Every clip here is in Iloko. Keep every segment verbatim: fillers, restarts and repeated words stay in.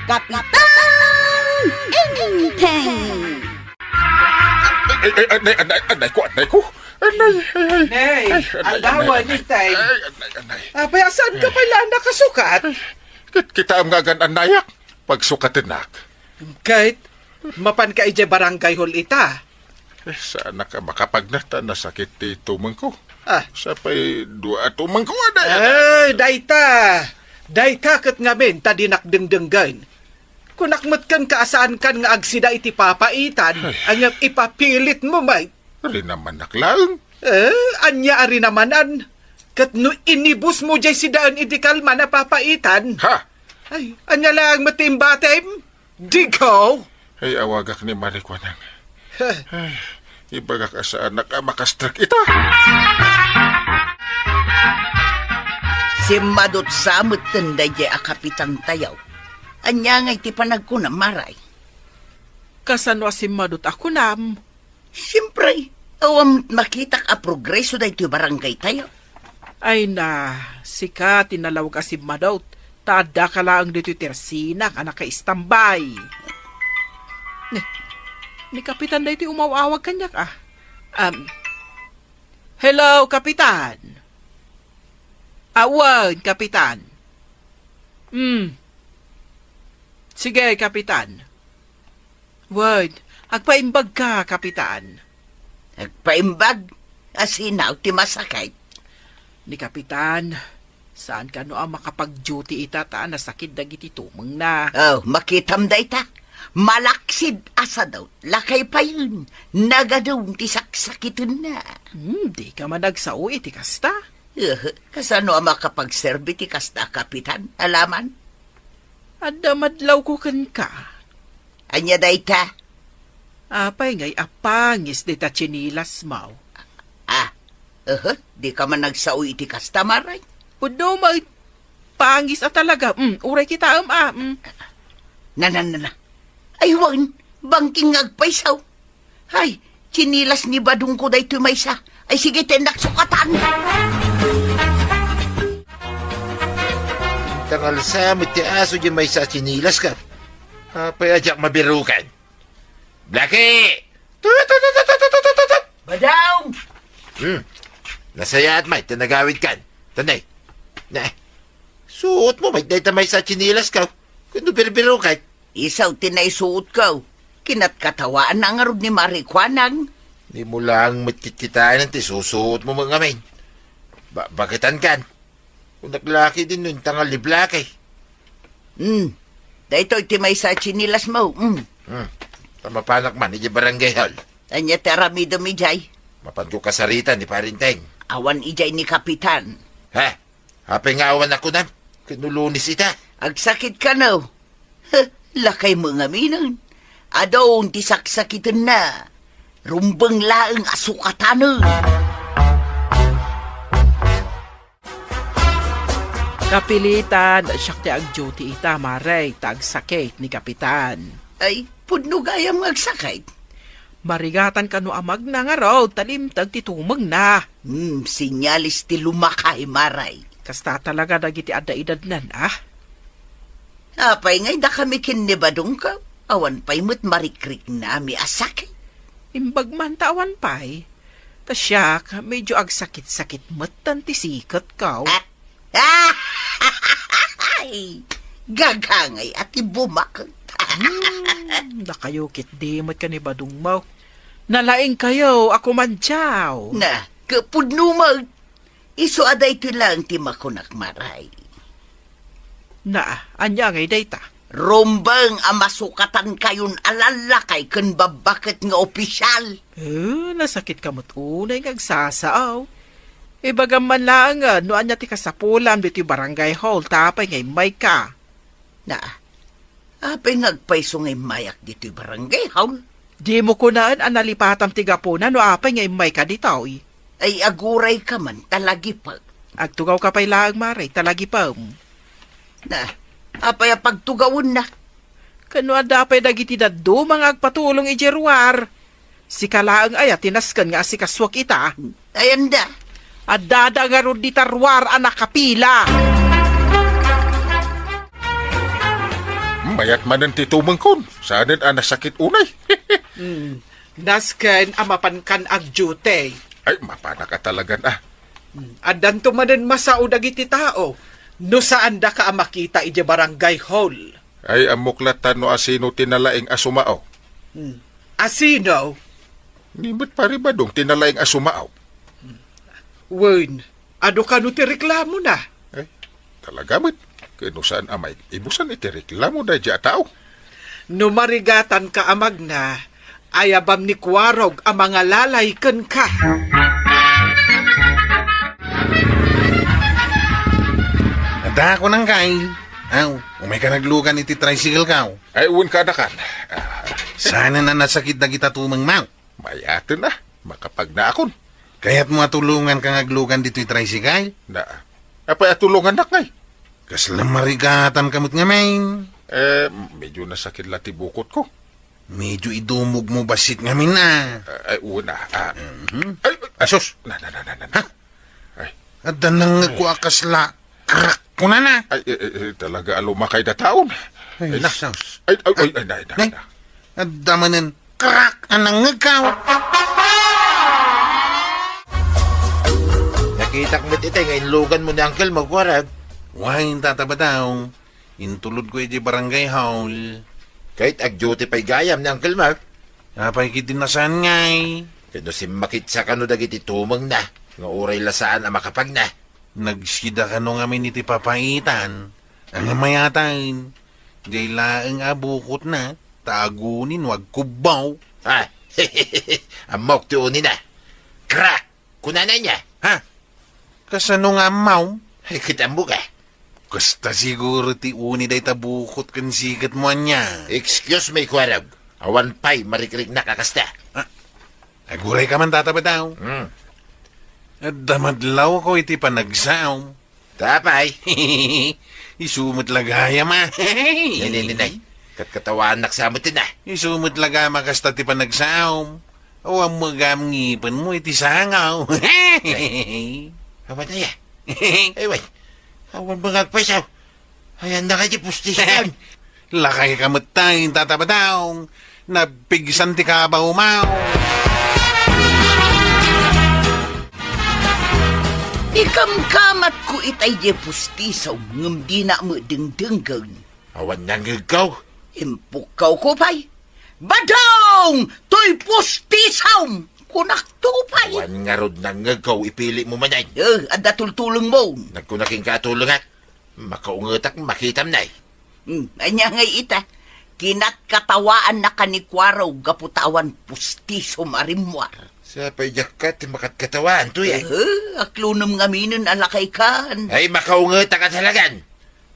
Kapitan Enteng! Ay, ay, ay, anay, anay, anay ko, anay ko. Anay, ay, ay. Nay, ay, anay, andawa anay, ni Tay. Ay, anay, anay. Apay, saan ka pala nakasukat? Ay, ket kitaem nga agan-anayak, pagsukatennak. Ket, mapan ka idiay barangay hall ita? Eh, saanak a makapagna ta nasakit ti tumengko. Ah. Sapay dua a tumengko, anay, anay. Ay, dayta. Dayta ket ngamin ta dinak dengdenggen. Kunak met kenka a saankan nga agsida iti papaitan, ay, ngem ipapilitmo met. Rinamanak laeng. Eh, ania a rinamanan? Ket no inibusmo diay sidaen idi kalman a papaitan? Ha? Ay, ania laeng met ti imbatim? Digaw! Ay, awagak ni Marikuanang. Heh. Ay, ibagak a saanak a makastrek ita. Simmadut sa metten daydiay a kapitantayo. Ania ngay ti panagkunam, Maray? Kasano a simmadut a kunam? Siempre, awan makitak a progreso daytoy barangaytayo. Ay na, sika ti nalawag a simmadut, ta addaka laeng ditoy tersinak a nakaistambay. Ni, ni Kapitan daytoy umaw-awag kaniak, ah. Um, hello, Kapitan. Awan, Kapitan. Hmm. Sige, Kapitan. Wen, agpaimbag ka, Kapitan. Agpaimbag? Asino ti masakit? Ni Kapitan, saan kano a makapag-duty ita ta nasakit dagiti tumengna. Oh, makitam dayta. Malaksid a sadut, lakay payen, nagadum ti saksakitenna. Hmm, di ka man agsao iti kasta? Eh, kasano a makapagserbi ti kasta, Kapitan? Alaman? Adda madlawko kenka. Ania dayta? Apay ngay a pangis dita tsinilasmo? Ah, ehe, di ka man nagsao iti kasta, Maray? Pudno met, pangis a talaga. Mm, uray kitaem, ah, mm. Na, na, na, na. Ay, wen, bangking nga agpayso. Hay, tsinilas ni Badongko daytoy maysa. Ay, sige, tennak sukatan. Tangalsa met ti aso diay maysa a tsinilas ka. Apay a diak mabirukan? Blackie! Tut, tut, tut, tut! Badong! Hmm. Nasayaat met ti nagawidkan. Tanay. Na. Suot mo met dayta maysa a tsinilas ka. Kuno birbirukan. Isu ti naisuotko. Kinatkatawaanna ngarud ni Marikuanang. Dimo laeng met kitkitaen ti susuotmo met ngamin. Ba-, baketankan. Kunak la ketdin no intangal ni Blackie. Hmm. Daytoy ti maysa a tsinilasmo. Hmm. Hmm. Ta mapanak man idiay barangay hall. Ania ti aramidem idiay? Mapanko kasaritan ni Pare Enteng. Awan idiay ni Kapitan. Ha? Apay nga awan a kunam? Ket no Lunes ita? Agsakit kano? Heh, lakay mo ngaminen. Adun ti saksakitenna. Rumbeng laeng a sukatanen. Kapilitan, siak ti ag-duty ita, Maray, ta agsakit ni Kapitan. Ay, pudno gayam nga agsakit. Marigatan kano a magna ngarud ta limteg ti tumengna. Hmm, senyales ti lumakay, Maray. Kasta talaga dagiti adda edadnan, ah. Apay ngay dakami ken ni Badongko? Awan pay met marikriknami a sakit. Imbag man ta awan pay. Ta siak, medyo agsakit-sakit metten ti siketko. Ah, Ay, gagangay a ti bumaket. Hmm, dakayo ketdi met ken ni Badongmo. Nalaingkayo a kumandiaw. Na, ket pudno met. Isu a daytoy laeng ti makunak, Maray. Na, ania ngay dayta? Rumbeng a masukatankayon a lallakay ken babbaket nga opisyal. Eh, nasakitka met unay nga agsasao. Ibagam man laeng, ah, no ania ti kasapulam ditoy barangay hall, ta apay nga immayka. Na, apay nga agpayso nga immayak ditoy barangay hall? Dimo kunaen a nalipatam ti gapuna no apay nga immayka ditoy. Ay, agurayka man, ta lagipek. Agtugawka pay laeng, Maray, ta lagipem. Na, apay a pagtugawennak? Ken no adda pay dagiti dadduma nga agpatulong idiay ruar, sika laeng aya ti nasken nga asikasuak ita? Ay, anda? Addada ngarud dita ruar a nakapila. payat manen ti tumengkon. Saanen a nasakit unay. Hmm. Nasken a mapankan agdiute. Ay, mapanak a talagan a. Hmm. Addanto manen masao dagiti tao no saandaka a makita idiay barangay hall. Ay, ammok latta no asino ti nalaing a sumao. Hmm. Asino? Ni met Pari Badong ti nalaing a sumao. Wen, adu kano ti reklamona? Ay, talaga met. Ken no saan a maibusan iti reklamo daydiay a tao? No marigatanka a magna, ayabam ni Kuarog a mangalalay kenka. Adda kunam, Kyle. Aw, umayka naglugan iti tricycle-ko. Ay, wen, kanakan. Ah. Saanen a nasakit dagita tumengmo? Mayaten a, makapagnaakon. Kayatmo a tulonganka nga aglugan ditoy tricycle? Na, apay a tulongannak ngay? Kasla marigatanka met ngamin. Eh, medyo nasakit la ti bukotko. Medyo idumogmo bassit ngamin a. Ah, ay, una, ah. Mhm. Ay, ay, Asus! Na, na, na, na, na, na. Ha? Ay. Adda nangngegko a kasla crack kunana. Ay, eh, eh, eh, talaga a lumakay da taon. Ay, Ay, na. sus. Ay, ay, ay, ay, na, na, Nay, na. Adda manen crack a nangngegko. Nakitak met iti nga inluganmo ni Uncle Magwarag. Wen, Tata Badong. Intulodko iti barangay hall. Ket agdiute pay gayam ni Uncle Mark. Apay ketdi a saan ngay? Ket no simmakitsa kano dagiti tumengna nga uray la saan a makapagna. Nagsida kano ngamin iti papaitan, nga mayaten, diay laeng a bukotna, ta aguni no agkubbaw. Ah, ammok ti unina. Crack! Kunana nia. Ha? Kasano nga ammom? Ay, ket ammok a. Kasta siguro ti uni dayta bukot ken siketmo ania. Excuse me, Kuarog. Awan pay marikriknak a kasta. Ah, agurayka man, Tata Badong. Hmm. Adda madlawko iti panagsaom. Ta apay? Isu met la gayam a. Nay, nay, nay, nay. Katkatawaannak sa met a. Isu met la gayam a kasta ti panagsaom. Awan met gayam ngipenmo iti sangaw. Nay. Awan aya. Ay, way. Awan met nga agpayso. Ayan na kay ti pustisan. Lakayka met tay, Tata Badong. Napigsan ti kabaw, maw. Ikamkamatko itay diay pustisom ngem dina met dengdenggen. Awan nangngegko. Impukkawko pay. Badong! Toy pustisom! Kunakto pay. Awan ngarud nangngegko, ipilimo manen. Eh, adda tultulongmo. Nagkuna kenka a tulongak. Makaungetak makitam, nay. Hmm, ania ngay ita? Kinatkatawaannaka ni Kuarog gapu ta awan pustisom a rimmuar. Sapay diak ket ti makatkatawaanto, eh. Eh, aklonem ngaminen a lakaykan. Ay, makaungetak a talagan.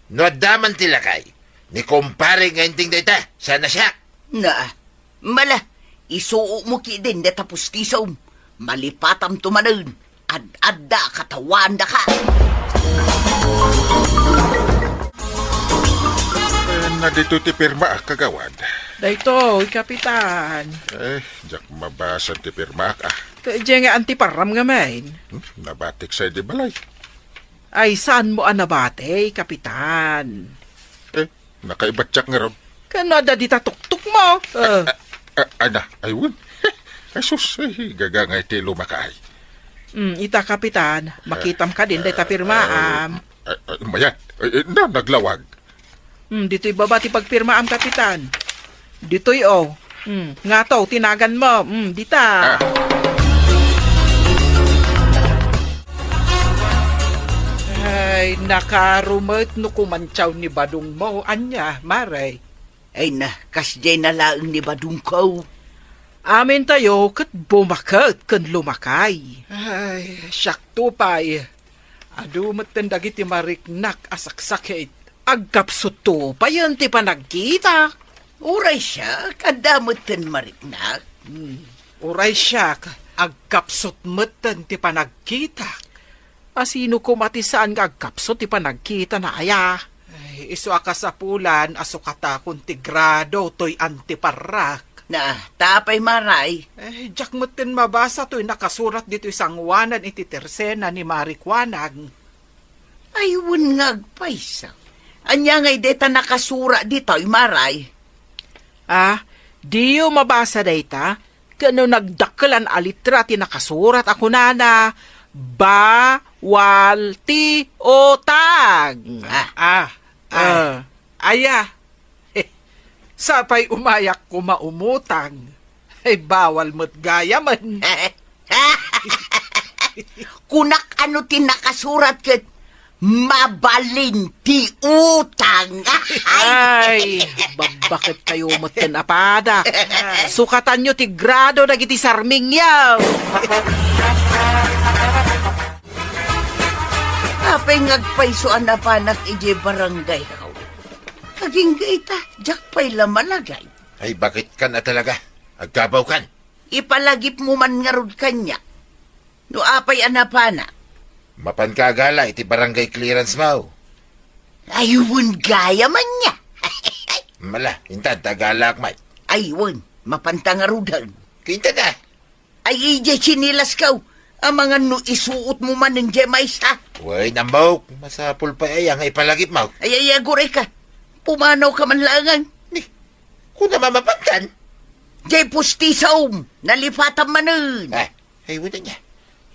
No adda man ti lakay, ni kumpare nga inting dayta, saan a siak. Na, mala, isuokmo ketdin dayta pustisom. Malipatamto manen. Ad-adda a katawaandaka. Eh, na ditoy ti pirmaak, kagawad. Daytoy, Kapitan. Eh, diak mabasa ti pirmaak, ah. Diay nga antiparam ngamin. Hmm, nabatik sa idi balay. Ay, saanmo a nabati, Kapitan? Eh, nakaibatyak ngarud. Ken no adda dita tuktukmo? Eh. Ah, ah, ah, na, ay, wen. Ay, sus, ay, gaga nga iti lumakaay. Hmm, ita, Kapitan, makitam kadin dayta pirmaam. Ah, ah, mayat. Ay, eh, na, naglawag. Hmm, ditoy baba ti pagpirmaam, Kapitan. Ditoy, oh. Hmm, ngato, ti naganmo. Hmm, dita. Ah. Ay, nakaaro met no kumantiaw ni badongmo. Ania, Mare? Ay na, kasdiay na laeng ni badongko. Amintayo ket bumaket ken lumakay. Ay, siakto pay. Adu metten dagiti mariknak a saksakit. Agkapsutto payen ti panagkitak. Uray siak, adda metten mariknak. Hmm. Uray siak, agkapsut metten ti panagkitak. Asino koma ti saan nga agkapsut ti panagkitana aya? Ay, isu a kasapulan a sukatakon ti grado toy antiparrak. Na, ta apay, Mare? Eh, diak metten mabasa toy nakasurat ditoy sangoanan iti tersena ni Mare Kuanag. Ay, wen nga agpayso. Ania ngay dayta nakasura ditoy, Maray? Ah, diyo mabasa dayta? Ken no nagdakkelan a litra ti nakasurat a kunana, "Bawal ti utang." Ah. Ah, ah, aya. Sapay umayak koma umutang. Ay, bawal met gayamen. Kunak ano ti nakasurat ket mabalin ti utang. Ay, babbaket kayo met ken apada. Sukatanyo ti grado dagiti sarmingyo. Apay nga agpayso a napanak idiay barangay hall? Agingga ita, diak pay la malagay. Ay, bakit ka na talaga? Agkabaw kan. Ipalagipmo man ngarud kaniak. No apay a napana? Mapan ka agala iti barangay clearance mo. Ay, wen gayamen nia. Mala, intan, ta agalaak met. Ay, wen, mapanta ngaruden. Kinta na. Ay, idiay tsinelas kaw. Amangan no isuot mo manen diay maysa. Wen, ammok, masapul pay aya nga ipalagip mo. Ay, ay, aguray ka. Pumanaw ka man laengen. Ni, kuna mamapantan? Diay pustisom, nalipatan manen. Ah, ay, wala niya.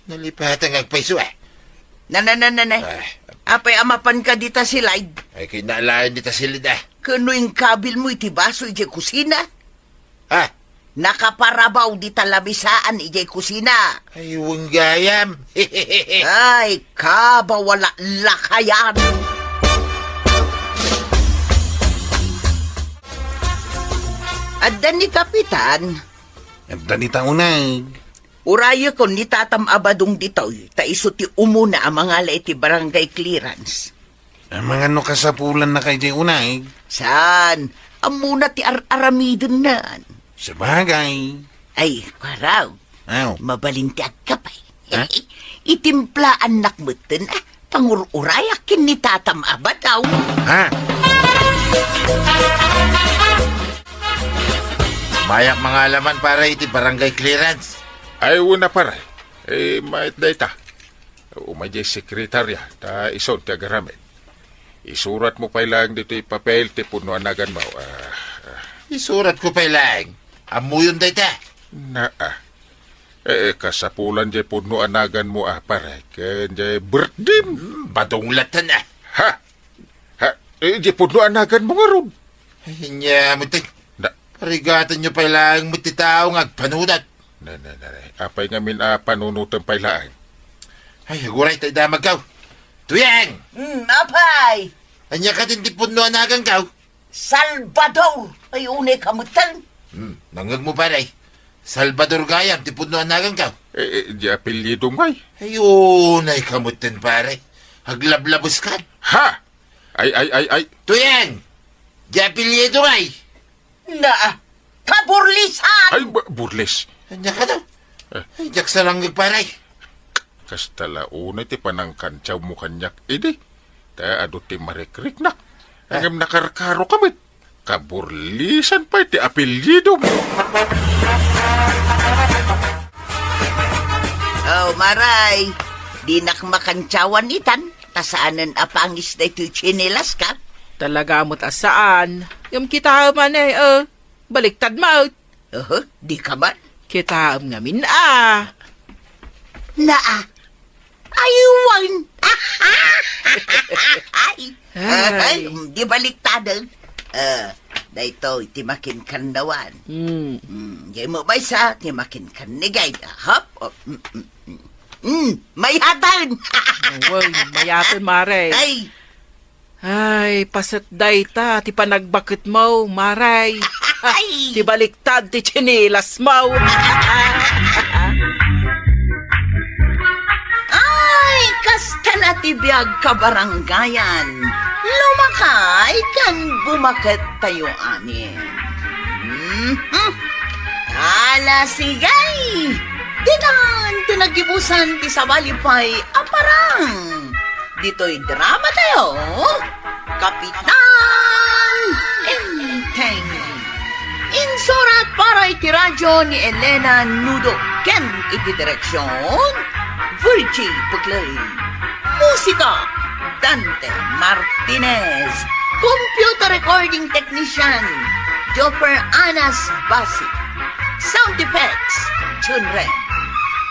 Nalipatan nga agpayso, ah. Na, na, na, na, na. Ah. Apay a mapan ka dita silay? Ay, kinalayan dita silid, ah. Kano inkabil mo iti baso idiay kusina? Ha? Nakaparabaw dita lamisaan idiay kusina. Ay, wen gayam. Ay, kabaw a lakayan. Adda ni Kapitan. Adda ni Taunag. Urayekon ni Tatam a Badong ditoy, ta isu ti umuna a mangala iti barangay clearance. Amangan no kasapulan na kay jay unay. Saan? Ammona ti ar-aramidennan. Sabagay. Ay, karaw. Aw. Mabalin ti agkapay. Ha? Itimplaannak metten, ah, pangur-urayak ken ni Tatam a Badong. Ha? Mayak mangalaman para iti barangay clearance. Ay, una para. Eh, mayat dayta. Umay diay sekretarya, ta isun ti agaramid. Isuratmo pay laeng ditoy papel ti pudno a naganmo. Ah, ah. Isuratko pay laeng. Ammoyon dayta. Naa. Eh, kasapulan diay pudno a naganmo a pare, ken diay birthday. Hmm, badong latta na. Ha? Ha? Eh, diay pudno a naganmo ngarud. Ay, nia, muting. Na- Parigatanyo pay laeng met ti tao nga agpanunot. Ne, ne, ne, ne. Apay ngamin a panunoten pay laeng? Ay, aguray ta idamagkaw. Tuyeng! Hmm, apay? Ania katin ti pudno a nagankaw? Salvador! Ay, unay ka metten. Hmm, nangngegmo, pare. Salvador gayam ti pudno a nagankaw. Eh, eh, di apelyido ngay. Ay, unay ka metten, pare. Aglablabes ka. Ha? Ay, ay, ay, ay. Tuyeng! Di apelyido ngay. Naa, kaburlisan! Ay, ba-, burlis. Ania ka daw? Eh. Ay, diak sarangeg, pare. Kasta la unay ti panangkantiawmo kaniak idi. Ta adu ti marikriknak. Ah. Ngem nakarkaro ka met. Kaburlisan pay ti apelyidom. Oh, Maray, dinak makantiawan itan. Ta saanen a pangis daytoy tsinelas ka? Talaga met a saan. Ngem kitaem man, eh, eh. Baliktad met. Oho, di ka man. Kitaem ngamin, ah. Naa. Aywan. Ay. Ay. Ay, di baliktad, eh. Ah, daytoy ti makinkannawan. Hmm. Hmm, diay mo maysa, ti makinkannigayd. Hop, oh, mm, mm, mm. Mm, mayaten! Wen, mayaten, Mare. Ay! Ay, paset dayta ti panagbaketmo, Mare. Ay! Ti baliktad ti tsinelasmo. Ay, kasta na ti biag, kabarangayan. Lumakay ken bumaket tayo amin. Mhm. Ala, sige! Ditan ti naggibusan ti sabali pay a parang. Ditoy drama tayo, Kapitan Enteng. Insurat para iti radyo ni Elena Nudo ken iti direksyon, Virgie Puclay. Musika, Dante Martinez. Computer Recording Technician, Jopper Anas Basi. Sound Effects, Jun Ren.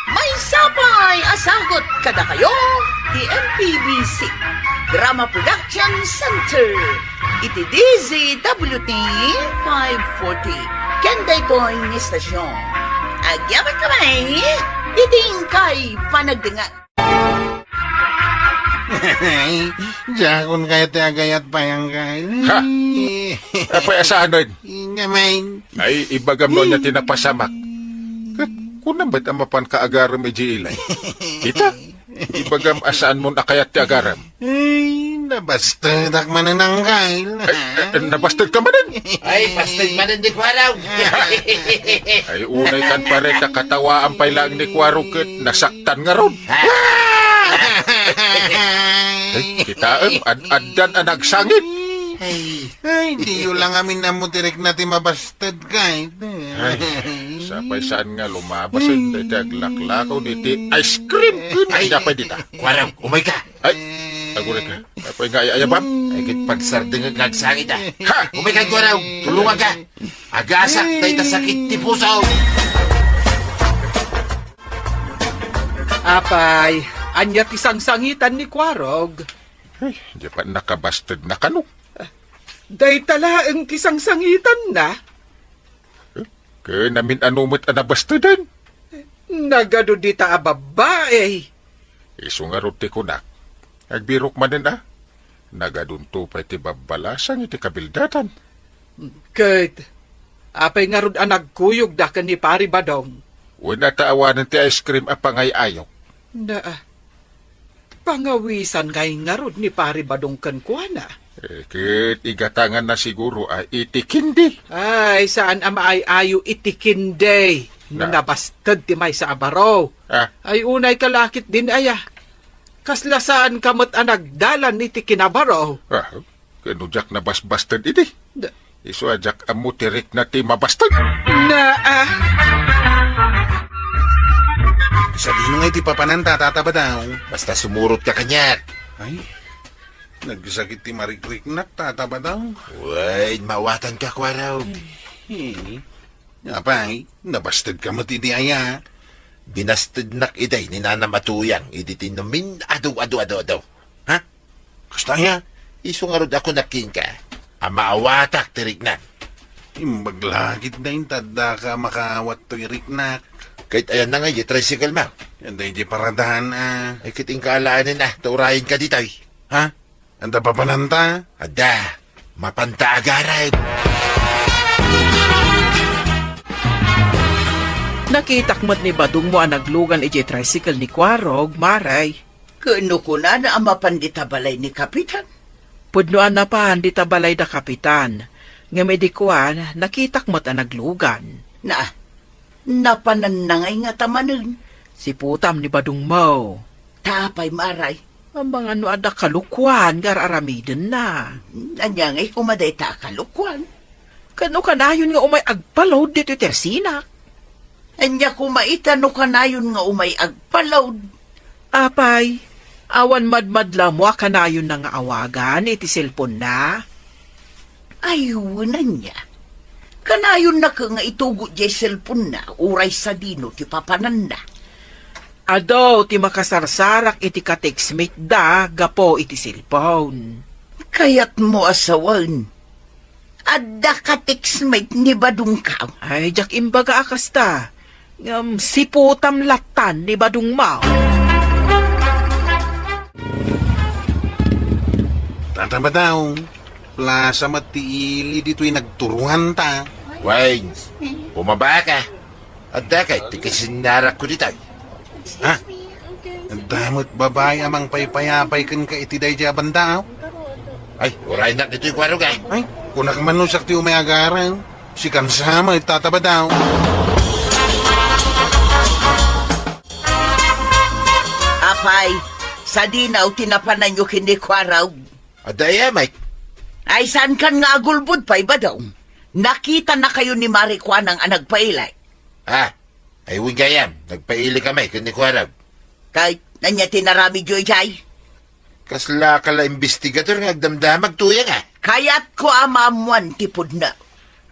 Maysa pay a sagut kadakayo ti M P B C Drama Production Center iti D Z W T five forty. Ken daytoy nga istasyon, agyamankami iti inkay panagdengngeg. Diakon kayat ti agayat pay, Angkel. Ha? Apay a saanen? Ingamin. Ay, ibagam no ania ti napasamak. Ket kunam met a mapanka agarem idiay ilay. Ita, ibagam a saanmon a kayat ti agarem. Ay, nabastedak manen, Angkel. Ay, eh, nabasted ka manen? Ay, basted manen ni Kuarog. Ay, unay kan pare, kakatawaan pay laeng ni Kuarog ket nasaktan ngarud. Ay, kitaem, ad-addan a nagsangit. Ay, diyo la ngamin ammo ti rikna ti mabasted, kay. Ay, sapay saan nga lumabasen dayta aglaklakaw diti ice cream ken ay, ania pay dita? Kuarog, umayka. Ay, aguray ka. Apay nga ay-ayabam? Ay, ket pagsardengek nga agsangit, a. Ha? Umayka, Kuarog, tulongka. Agasak dayta sakit ti puso. Apay, ania ti sangsangitan ni Kuarog? Ay, di pa nakabasted na kano. Dayta laeng ti sangsangitanna. Ken amin-ano met a nabasteden? Nagadu dita a babbai. Isu ngarud ti kunak. Agbirok manen, a. Nagadunto pay ti babbalasang iti kabildatan. Ket, apay ngarud a nagkuyogda ken ni Pari Badong? Wen a ta awanen ti ice cream a pangay-ayok. Naa, pangawisan ngay ngarud ni Pari Badong kenkuana. Eh, ket igatanganna siguro a iti kindi. Ay, saan a maay-ayo iti kindi no Na- nabasted ti maysa a baro. Ah. Ay, unay ka lakit din aya. Kasla saan ka met a nagdalan iti kinabaro. Ah, ken no diak nabasbasted idi. Da- Isu a diak ammo ti rikna ti mabasted. Na, ah. Sadino nga iti papananta, Tata Badong? Basta sumurot ka kaniak. Ay, nagsakit ti marikriknak, Tata Badong. Wen, maawatan ka, Kuarog. Eh, apay, nabasted ka met idi aya? Binastednak idi ni Nanam a Tuyang idi ti namin-adu-adu-adu-adu. Ha? Kasta aya? Isu ngarud a kunak kenka a maawatak ti riknam. Imbag la ketdin ta addaka a makaawat toy riknak. Ket ayanna ngay ti tricycle mo? Adda iti paradahan a. Ay, ket inka alaenen a, ta urayenka ditoy. Ha? Adda papananta? Adda. Mapanta agarem. Nakitak met ni Badong mo a naglugan idiay tricycle ni Kuarog, Mare. Ken no kunana a mapan dita balay ni Kapitan? Pudno a napan dita balay da Kapitan. Ngem idi kuan, nakitak met a naglugan. Na, napananna ngay ngata manen? Siputam ni Badong mo. Ta apay, Mare? Amangan no adda kalokuan nga ar-aramidenna. Ania ngay koma dayta a kalokuan? Ket no kanayon nga umay agpalaod ditoy tersinak? Ania koma ita no kanayon nga umay agpalaod? Apay, awan madmadla mo a kanayonna nga awagan iti cellphone-na? Ay, wen ania. Kanayonna ket nga itugot diay cellphone-na, uray sadino ti papananna. Adu ti makasarsarak iti ka-textmate-da gapu iti cellphone. Kayatmo a sawen, adda ka-textmate ni Badongko? Ay, diak imbaga a kasta. Ngem siputam lattan ni Badong mo. Tata Badong, plasa met ti ili ditoy nagturongan ta. Wayne, bumaba ka. Adda kay ti kasinnarakko ditoy. Ha? Adda met babai a mangpaypayapay kenka iti daydiay a banda, aw? Ay, uraynak ditoy, Kuarog, a. Ay, kunak man no siak ti umay agarem. Sikan sa met, Tata Badong. Apay, sadino ti napananyo ken ni Kuarog? Adda aya, Mike? Ay, saankan nga agulbod pay, Badong? Nakitanakayo ni Mare Kuanang a nagpaili. Ah, ay, wen gayam, nagpaili kami ken ni Kuarog. Kay, ania ti naramidyo idiay? Kaslaka la imbestigador nga agdamdamag, Tuyang, a. Kayatko a maammuan ti pudno.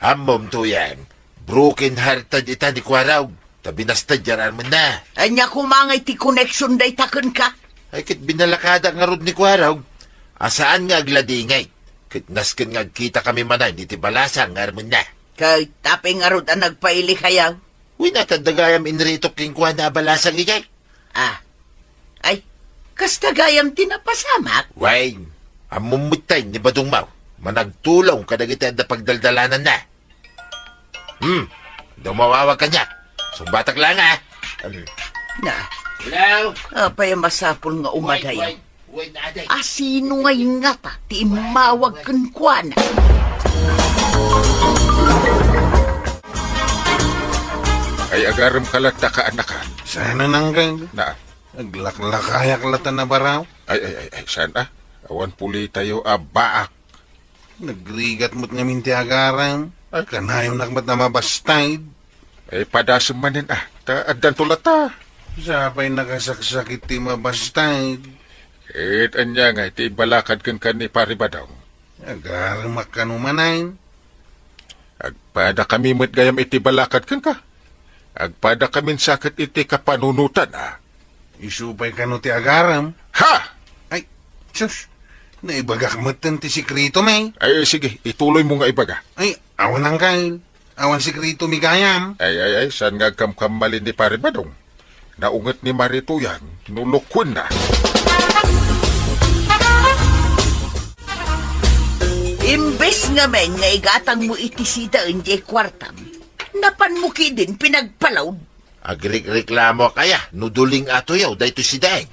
Ammom, Tuyang, broken hearted ita ni Kuarog, ta binasted ti armenna. Ania koma ngay ti connection dayta kenka? Ay, ket binalakadak ngarud ni Kuarog a saan nga agladingit. Ket nasken nga agkitakami manen iti balasang nga armenna. Ket apay ngarud a nagpailikayo? Wen, adda gayam inritok kenkuana a balasang idiay. Ah. Ay, kasta gayam ti napasamak? Wen, ammom metten ni Badong Mau, managtulong kadagiti adda pagdaldalananna. Hmm, dumawawag kaniak. Sungbatak laeng, a. Hmm. Na. Hello? Apay a masapul nga umadayo? Wen, wen. Wen, aday. A, sino ngay ngata ti immawag kenkuana? Ay, agarem ka latta, kaanakan. Saan, Uncle? Na. Aglaklakayak latta a baraw. Ay, ay, ay, ay, saan, a? Awan pulitayo a baak. Nagrigat met ngamin ti agarem. Ay. Kanayonak met a mabasted. Ay, padasem manen, a. Ta addanto latta. Sapay nakasaksakit ti mabasted. Ket ania ngay ti ibalakad kenka ni Pari Badong? Agaremak kano manen. Agpadakami met gayam iti balakad kenka. Agpadakamin sa ket iti kapanunotan, a. Isu pay kano ti agarem? Ha! Ay, sus, naibagak metten ti sekretom, e. Ay, sige, ituloymo nga ibaga. Ay, awan, Uncle. Awan sekretom gayam. Ay, ay, ay, saan nga agkamkammalin ni Pari Badong? Naunget ni Mari Tuyang no lukuenna. Imbes ngamin nga igatangmo iti sidaen diay kuartam, napanmo ketdin pinagpalud. Agrikreklamoak aya no duling a tuyaw daytoy sidaen.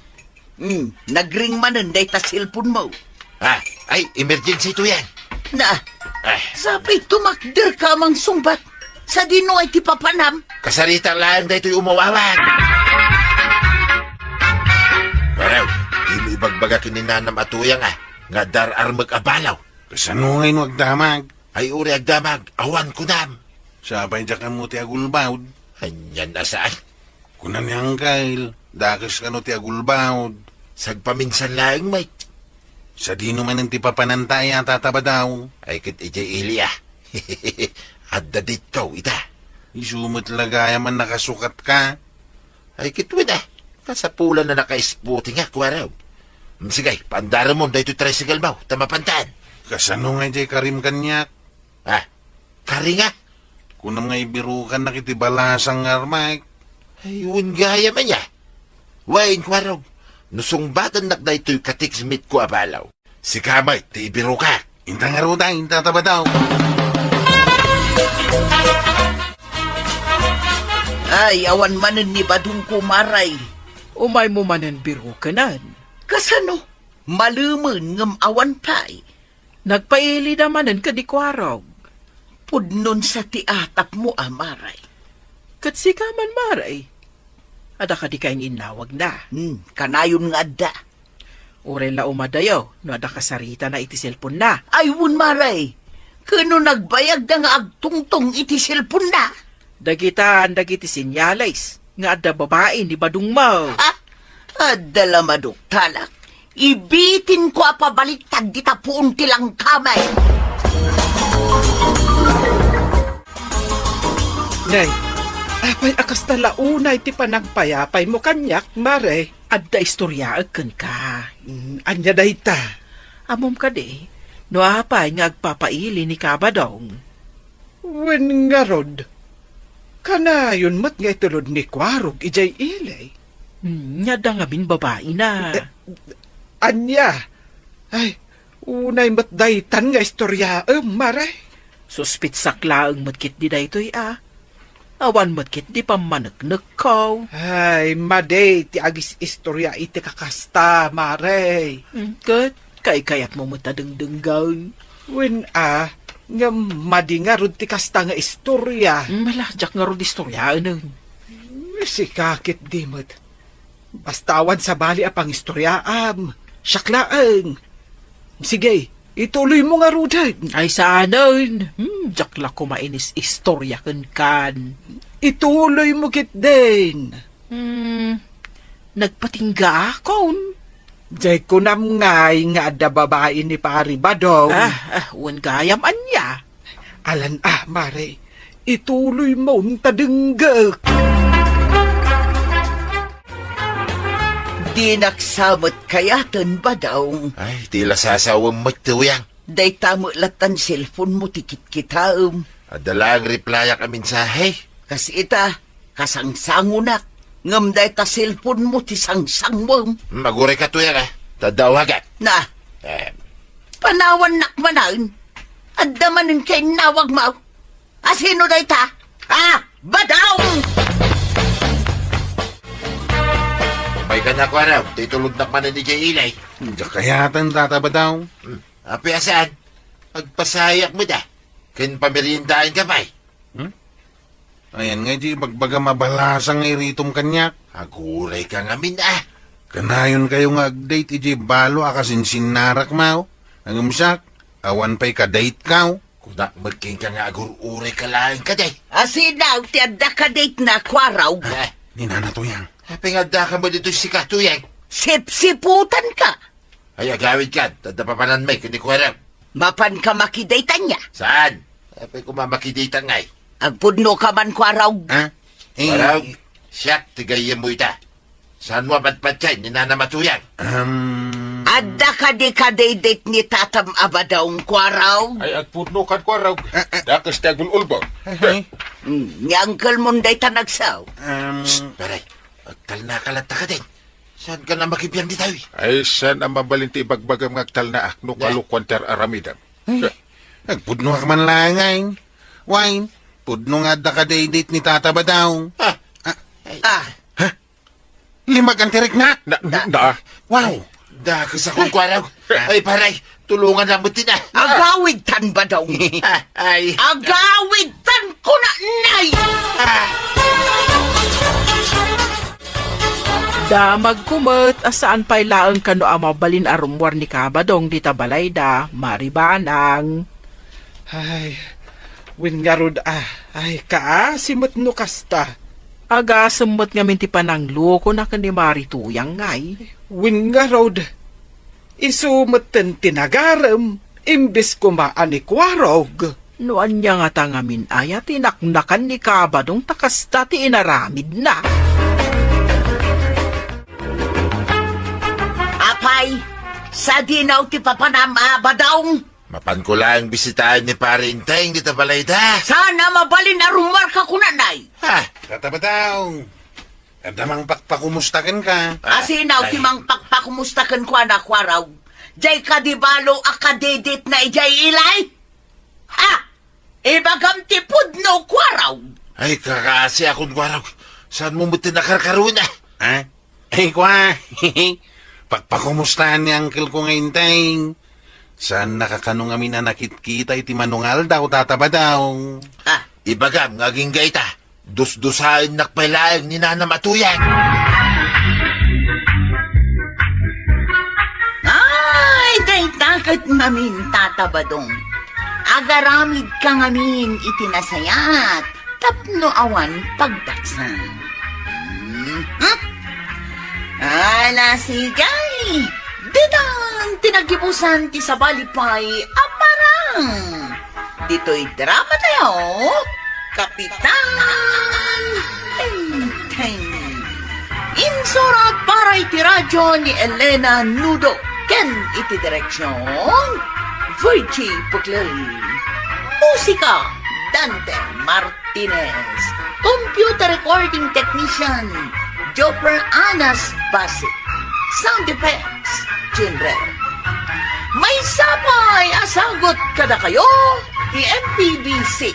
Hmm, nagring manen dayta cellphone-mo. Ah, ay, emergency to yan. Na, Ah. Sapay tumakderka a mangsungbat. Sadino ngay ti papanam? Kasarita laeng daytoy umawawag. Waraw, dimo ibagbaga ken ni nanam a Tuyang, a, nga adda ar-armek a balaw. Kasano ngay no agdamag? Ay, uray agdamag, awan kunam. Sapay diak ammo ti agulbawd. Anian a saan? Kuna ni Uncle, dakes kano ti agulbawd. Sagpaminsan laeng met. Sadino manen ti papananta aya, Tata Badong? Ay, ket idiay ili, a. Adda ditoy ita. Isu met la gayam a nakasukatka. Ay, ket wen, a. Kasapulan a naka-sporting a, kuarem. Mm, sige, paandaramon daytoy tricycle-mo, ta mapantan. Kasano ngay diay karim kaniak? Ah, kari nga? Kunam nga ibirukannak iti balasang nga armek. Ay, wen gayam aya. Wen, kuarem. No sungbatannak daytoy ka-teammate-ko a balaw. Sika met ti ibirukak. Inta ngarud, inta, Tata Badong. Ay, awan manen ni Badongko, Mare. Umaymo manen birukenen. Kasano? Malemen ngem awan pay. Nagpailida manen ken ni Kuarog. Pudnon sa ti atapmo a, Mare. Ket sika man, Mare. Adda kadi kayo innawagna? Hmm, kanayon nga adda. Uray la umadayo no adda kasaritana iti cellphone-na. Ay, wen, Mare. Ket no nagbayagda nga agtungtong iti cellphone-na? Dagitan dagiti senyales nga adda babai ni Badongmo. Ha? Adda la maduktalak. Ibitinko a pabaliktad dita puon ti langkami. Nay, apay a kasta la unay ti panangpayapaymo kaniak, Mare? Adda istoryaek kenka. Mm, ania dayta? Ammom kadi, no apay nga agpapaili ni Kabadong? Wen ngarud, kanayon met nga itulod ni Kuarog idiay ili. Hmm, nia adda ngamin babaina. Eh, ania? Ay, unay met daytan nga istoryaem, Mare. Suspitsak laeng met ketdi daytoy, a. Awan met ketdi pammaneknekko. Ay, madi ti agis-istorya iti kakasta, Mare. Hmm, ket? Kaykayatmo met a dengdenggen. Wen a, ngem madi ngarud ti kasta nga istorya. Mala, diak ngarud istoryaenen. Sika ketdi met. Basta awan sabali a pangistoryaam. Siak laeng. Sige, ituloymo ngaruden. Ay, saanen. Hmm, diak la koma inis-istorya kenkan. Ituloymo ketdin. Hmm, nagpatinggaakon. Jay kunam ngay nga adda babai ni Pari Badong. Ah, ah, wen gayam ania? Alan, ah, Mare, ituloy mo ta denggek. Dinak sa met kayaten, Badong. Ay, ti la sasawem met, Tuyang. Dayta met lattan cellphone mo ti kitkitaem. Adda laeng replyak a mensahe. Kas ita, kasangsangonak. Ngem dayta cellphone mo ti sangsangwem. Aguray ka, Tuyang, a. Ta adda awagak. Na. Eh. Panawannak manen. Adda manen ka innawag mo. Asino dayta? Ah, Badong! Umayka na, Kuarog. Ti itulodnak manen idiay ili. Diak kayaten, Tata Badong. Hmm. Apay a saan? Agpasayak met a. Ken pameriendaenka pay. Hmm? Ayan nga iti ibagbagam a balasang nga iritom kaniak. Agurayka ngamin a. Kanayonkayo nga ag-date iti balo a kasinsinnarak, maw. Ngem siak, awan pay ka-date kaw. Kunak met kenka nga agur-urayka laeng kadi. Asino ti adda ka-date-na, Kuarog? Ah, ni Nana Tuyang. Apay nga addaka met ditoy sika, Tuyang? Sipsiputanka. Ay, agawidkan, ta adda papananmi ken ni Kuarog. Mapanka maki-date-an nia? Saan? Apay koma maki-date-an ngay? Agpudnoka man, Kuarog. Ha? Eh, Kuarog, siak ti gayyemmo ita. Saanmo a patpatien ni Nanam a Tuyang? Um, Adda kadi ka-date-date ni Tatam a Badong, Kuarog? Ay, agpudnokan, Kuarog. Ah, ah. Dakes ti agul-ulbod. Ay. Hmm, ni uncle-mon dayta nagsaw. Um, Psst, pare, agtalnaka latta kadin. Saanka a makibiang ditoy? Ay, saan a mabalin ti ibagbagam nga agtalnaak no Ay. kalokuan ti ar-aramidem? Ay, agpudnoak man laeng, ay. Wine, pudno nga adda ka-date-date ni Tata Badong. Ah. Ah. Ay. Ah. Ha? Limagan ti riknak? Na, na, na. Wow. Dakes a kunkuanaw. Ay, pare, tulongan lang met tina. Agawidtan, Badong. Ay. Agawidtan, kunanay! Ah. Damagko met a saan pay laeng kano a mabalin a rummuar ni Kabadong dita balayda, Mari Banang. Ay, wen ngarud a, ay, kaasi met no kasta. Agasem met ngamin ti pananglokona ken ni Mari Tuyang, ngay. Wen ngarud, isu metten ti nagarem, imbes koma a ni Kuarog. No ania ngata ngamin aya ti naknakan ni Kabadong ta kasta ti inaramidna? Apay, sadino ti papanam a Badong? Mapanko laeng bisitaen ni Pare Enteng dita balayda. Saan a mabalin a rummuarka kunanay? Ha? Tata Badong, adda mangpakpakumusta kenka. Ah, asino ti ay. Mangpakpakumusta kenkuana, Kuarog? Jay kadi balo a ka-date-date-na idiay ili? Ha? Ibagam ti pudno, Kuarog. Ay, kakaasi a kunkuanaw. Saanmo met ti nakarkaruan, ah? Ha? Ay, kua. Pakpakumustaen ni uncle-ko nga Enteng. Saannak a kano ngamin a nakitkita iti manungaldaw, Tata Badong. Ah. Ibagam nga agingga ita, dusdusaennak pay laeng ni Nanam a Tuyang. Ay, dayta ket ngamin, Tata Badong. Agaramidka ngamin iti nasayaat tapno awan pagdaksan. Mhm. Ala, sige. Ditan ti naggibusan ti sabali pay a parang. Ditoy drama tayo, Kapitan Enteng. Insurat para iti radyo ni Elena Nudo ken iti direksyon, Virgie Puclay. Musika, Dante Martinez. Computer recording technician, Joffer Anas Basi. Sound effects, Jinre. Maysa pay a sagut kadakayo ti M P B C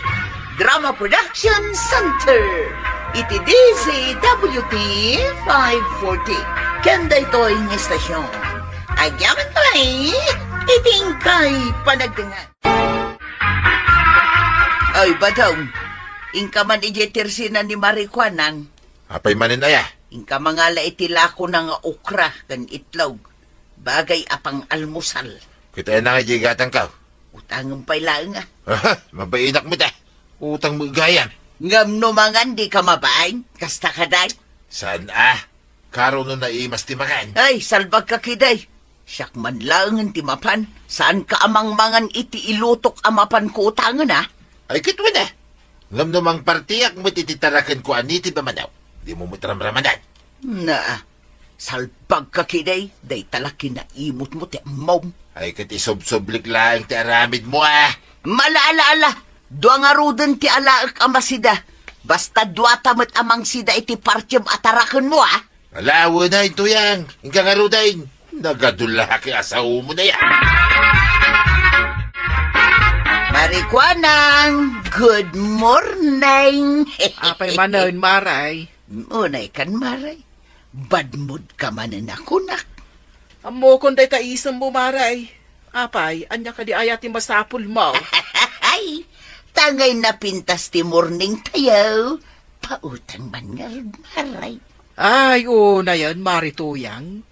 Drama Production Center iti D Z W T five forty. Ken daytoy nga istasyon, agyaman pay iti inkay panagdengngeg. Ay, Badong, inka man idiay tersina ni Mari Kuanang. Apay manen aya? Inka mangala iti lakona nga okra ken itlog. Bagay a pang-almusal. Ket aya nga idiay gatangko? Utangem pay laeng a. Aha, mabainak met a. Utang met gayam. Ngem no mangan dika mabain, kasta kadi? Saan a? Karo no naimas ti mangan. Ay, salbagka, Kiday. Siak man laengen ti mapan. Saanka a mangmangan iti ilutok a mapanko utangen, a? Ay, ket wen, a. Ngem no mangpartiak met iti tarakenko a native a manaw, dimo met ramramanan. Na, salbagka, Kiday. Dayta la kinaimutmo ti ammom. Ay, ket isubsublik laeng ti aramidmo, a. Mala, ala, ala. Dua ngaruden ti alaek a masida. Basta duata met a mangsida iti partiem a tarakenmo, a. Ala, wen, a, Tuyang. Inka ngaruden. Nagadullak ti asawmo, a. Marikuanang, good morning. Apay manen, Maray? Unay kan, Maray. Badmod ka manen a kunak. Ammokon dayta isemmo, Maray. Apay, ania kadi aya ti masapulmo? Ay, tangay napintas ti morning tayo. Pautang man ngarud, Maray. Ay, unayen, Mari Tuyang.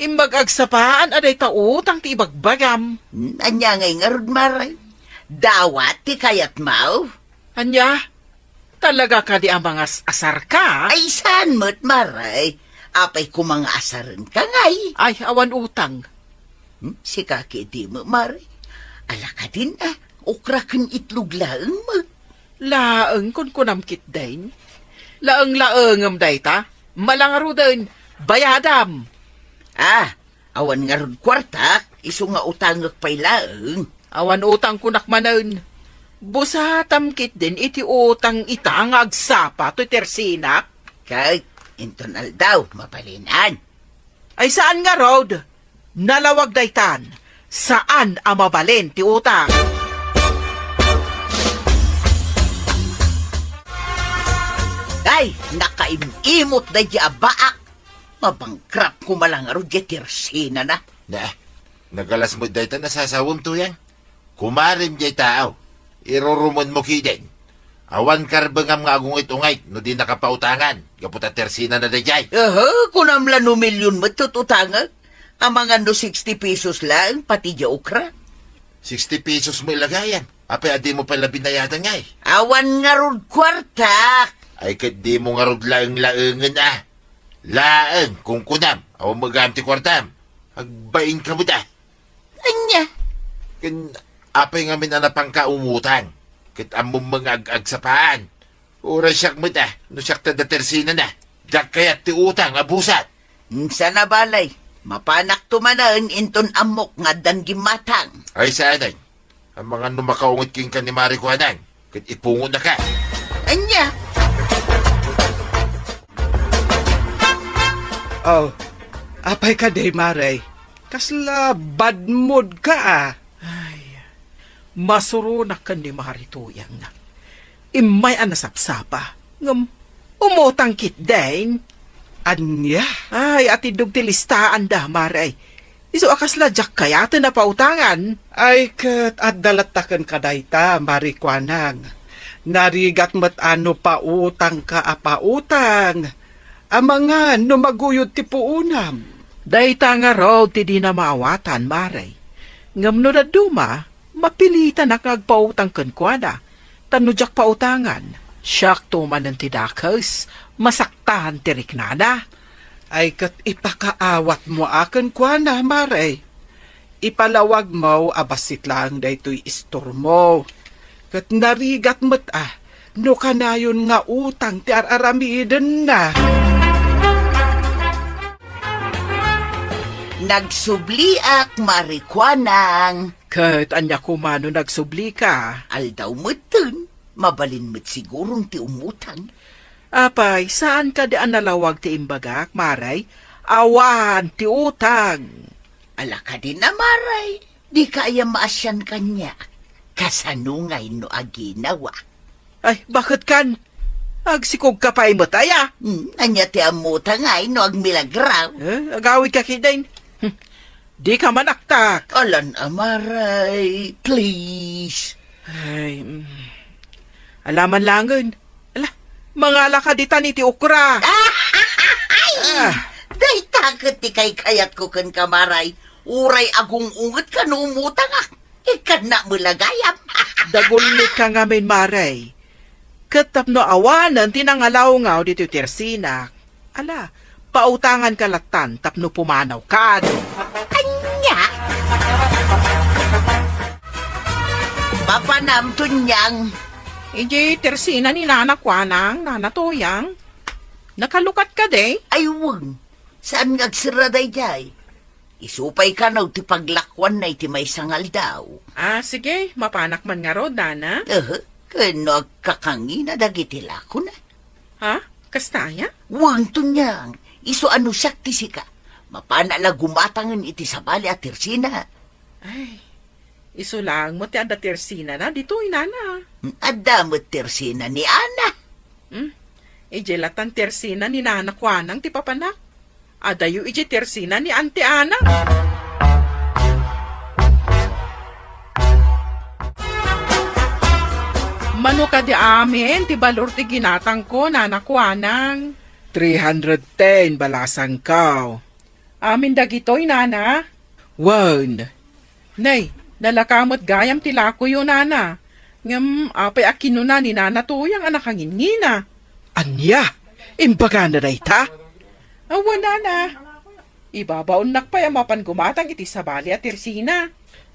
Imbag agsapaan a dayta utang ti ibagbagam. Hmm, ania ngay ngarud, Maray? Dawat ti kayatmo? Ania? Talaga kadi a mangas-asarka? Ay, saan met, Maray? Apay koma nga asarenka ngay? Ay, awan utang. Hmm? Sika ketdi met, Maray. Ala kadin, a, okra ken itlog laeng met. Laeng kunkunam ketdin? Laeng-laengem dayta? Mala ngaruden, bayadam. A, awan ngarud kuartak, isu nga utangek pay laeng. Awan utang kunak manen. Busatam ketdin iti utang ita nga agsapa toy tersinak. Ket inton aldaw, mabalinan. Ay, saan ngarud? Nalawag daytan. Saan a mabalin ti utang. Ay, nakaim-imot daydi a baak. Mabangkrap koma la ngarud diay tersinana. Na, nagalas met dayta a sasawem, Tuyang. Kumarem diay tao. Irurumonmo ketdin. Awan karbengam nga agunget-unget no dinaka pautangan gapu ta tersinana daydiay. Aha, kunam la no milyon met ti utangek. Amangan no sixty pesos laeng pati diay okra. Sixty pesos met la gayam. Apay a dimo pay la binayadan ngay? Awan ngarud kuartak. Ay, ket dimo ngarud laeng-laengen, a. Laeng, kunkunam, awan met gayam ti kuartam. Agbainka met, a. Ania? Ken apay ngamin a napanka umutang? Ket ammom met nga ag-agsapaan. Uray siak met, a, no siak ti adda tersinana. Diak kayat ti utang a busat. Sana balay, mapanakto manen inton ammok nga addan gimmatang. Ay, saanen. Amangan no makaunget kenka ni Mari Kuanang, ket ipungotnaka. Ania? Oh, apay kadi, Mare? Kasla bad mood ka, a. Ay, masuronak ken ni Mari Tuyang. Immay a nasapsapa, ngem umutang ketdin. Ania? Ay, atiddog ti listaanda, Mare. Isu a kasla diak kayaten a pautangan. Ay, ket adda latta kenka dayta, Mari Kuanang. Narigat met a no pautangka a pautang. Amangan no maguyod ti puonam. Dayta ngarud ti dina maawatan, Mare. Ngem no dadduma, mapilitanak nga agpautang kenkuana, ta no diak pautangan, siakto manen ti dakes, masaktan ti riknana. Ay, ket ipakaawatmo a kenkuana, Mare. Ipalawagmo a bassit laeng daytoy istormo. Ket narigat met a no kanayon nga utang ti ar-aramidenna. Nagsubliak, Mari Kuanang. Ket ania koma no nagsublika? Aldaw metten, mabalin met siguron ti umutang. Apay, saan kadi a nalawag ti imbagak, Mare? Awan ti utang. Ala kadin a, Mare, dika aya maasian kaniak. Kasano ngay no aginawa? Ay, baket kan? Agsikogka pay met aya? Hmm, ania ti ammota ngay no agmilagraw? Eh, agawidka ketdin. Hmm, dika manaktak. Alan a, Mare, please. Ay, mm. Ala man laengen. Ala, mangalaka ditan iti okra. Ay! Ah. Dayta ket ti kaykayatko kenka, Mare. Uray agung-ungetka no umutangak. Ikkannak met la gayam. Dagullitka ngamin, Mare. Ket tapno awanen ti nangalawngaw ditoy tersinak, ala, Pautanganka lattan tapno pumanawka. Ania? Mapanam, Tunyang. Idiay tersina ni Nana Kuanang, Nana Tuyang. Nakalukat kadi? Ay, wen. Saan nga agserra daydiay? Isu pay kano ti paglakuanna iti maysa nga aldaw. Ah, sige, mapanak man ngarud, Nana. Aha, ken no agkakangina dagiti lakona. Ha? Kasta aya? Wen, Tunyang, isu a no siak ti sika, mapanak la gumatangen iti sabali a tersina. Ay, isu laeng met ti adda tersinana ditoy, Nana. Adda met tersina ni Ana. Hmm? Idiay lattan tersina ni Nana Kuanang ti papanak. Adayo idiay tersina ni Auntie Ana. Mano kadi amin ti balor ti ginatangko, Nana Kuanang? Three hundred ten balasangko. Amin dagitoy, Nana? Wen. Nay, nalaka met gayam ti lakoyo, Nana. Ngem apay a kinuna ni Nana Tuyang a nakangingina? Ania? Imbagana dayta? Awan, Nana. Ibabaonnak pay a mapan gumatang iti sabali a tersina.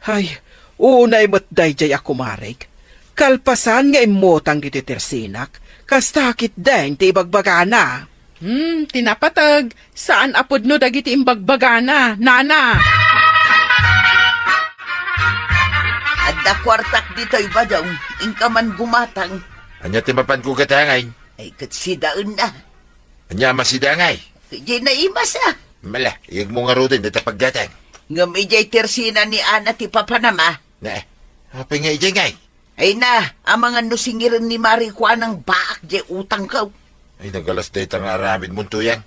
Hay, unay met daydiay a kumarek. Kalpasan nga immutang ditoy tersinak, kasta ketdin ti ibagbagana. Hmm, ti napateg, saan a pudno dagiti imbagbagana, Nana. Adda kuartak ditoy, Badong. Inka man gumatang. Ania ti mapanko gatangay? Ay, ket sidaenna. Ania a masidangay? Idiay naimasa. Mala, iyegmo ngaruden dayta paggatang. Ngem idiay tersina ni Ana ti papanam a. Ne, apay nga idiay ngay? Ay na, amangan no singiren ni Mari Kuanang baak diay utangko. Ay, nagalas dayta nga aramidmon, Tuyang.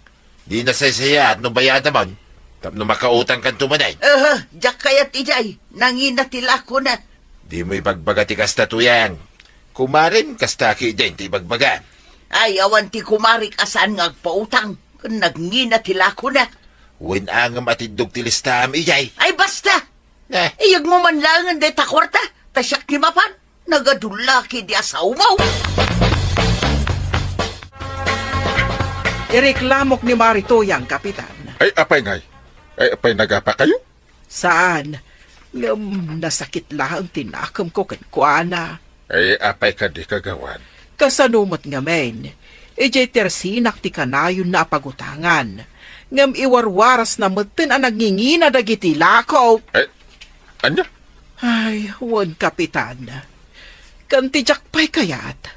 Di nasaysayaat no bayadamon, tapno makautangkanto manen. Aha, diak kayat idiay, nangina ti lakona. Dimo ibagbaga ti kasta, Tuyang. Kumarem, kasta ketdin ti ibagbaga. Ay, awan ti kumarek a saan nga agpautang, ken nangina ti lakona. Wen a ngem atiddog ti listaam idiay. Ay, basta! Eh. Iyegmo man laengen dayta kuarta, ta siak ti mapan. Nagadulla kidi a saumaw. Ireklamok ni Mari Tuyang, Kapitan. Ay, apay ngay? Ay, apay nagapakayo? Saan? Ngem nasakit laeng ti nakemko kenkuana. Ay, apay kadi, Kagawad? Kasano met ngamin? Idiay tersinak ti kanayonna a pagutangan. Ngem iwarwarasna metten a nangingina dagiti lako. Eh, ania? Ay, wen, Kapitan. Ken ti diak pay kayat.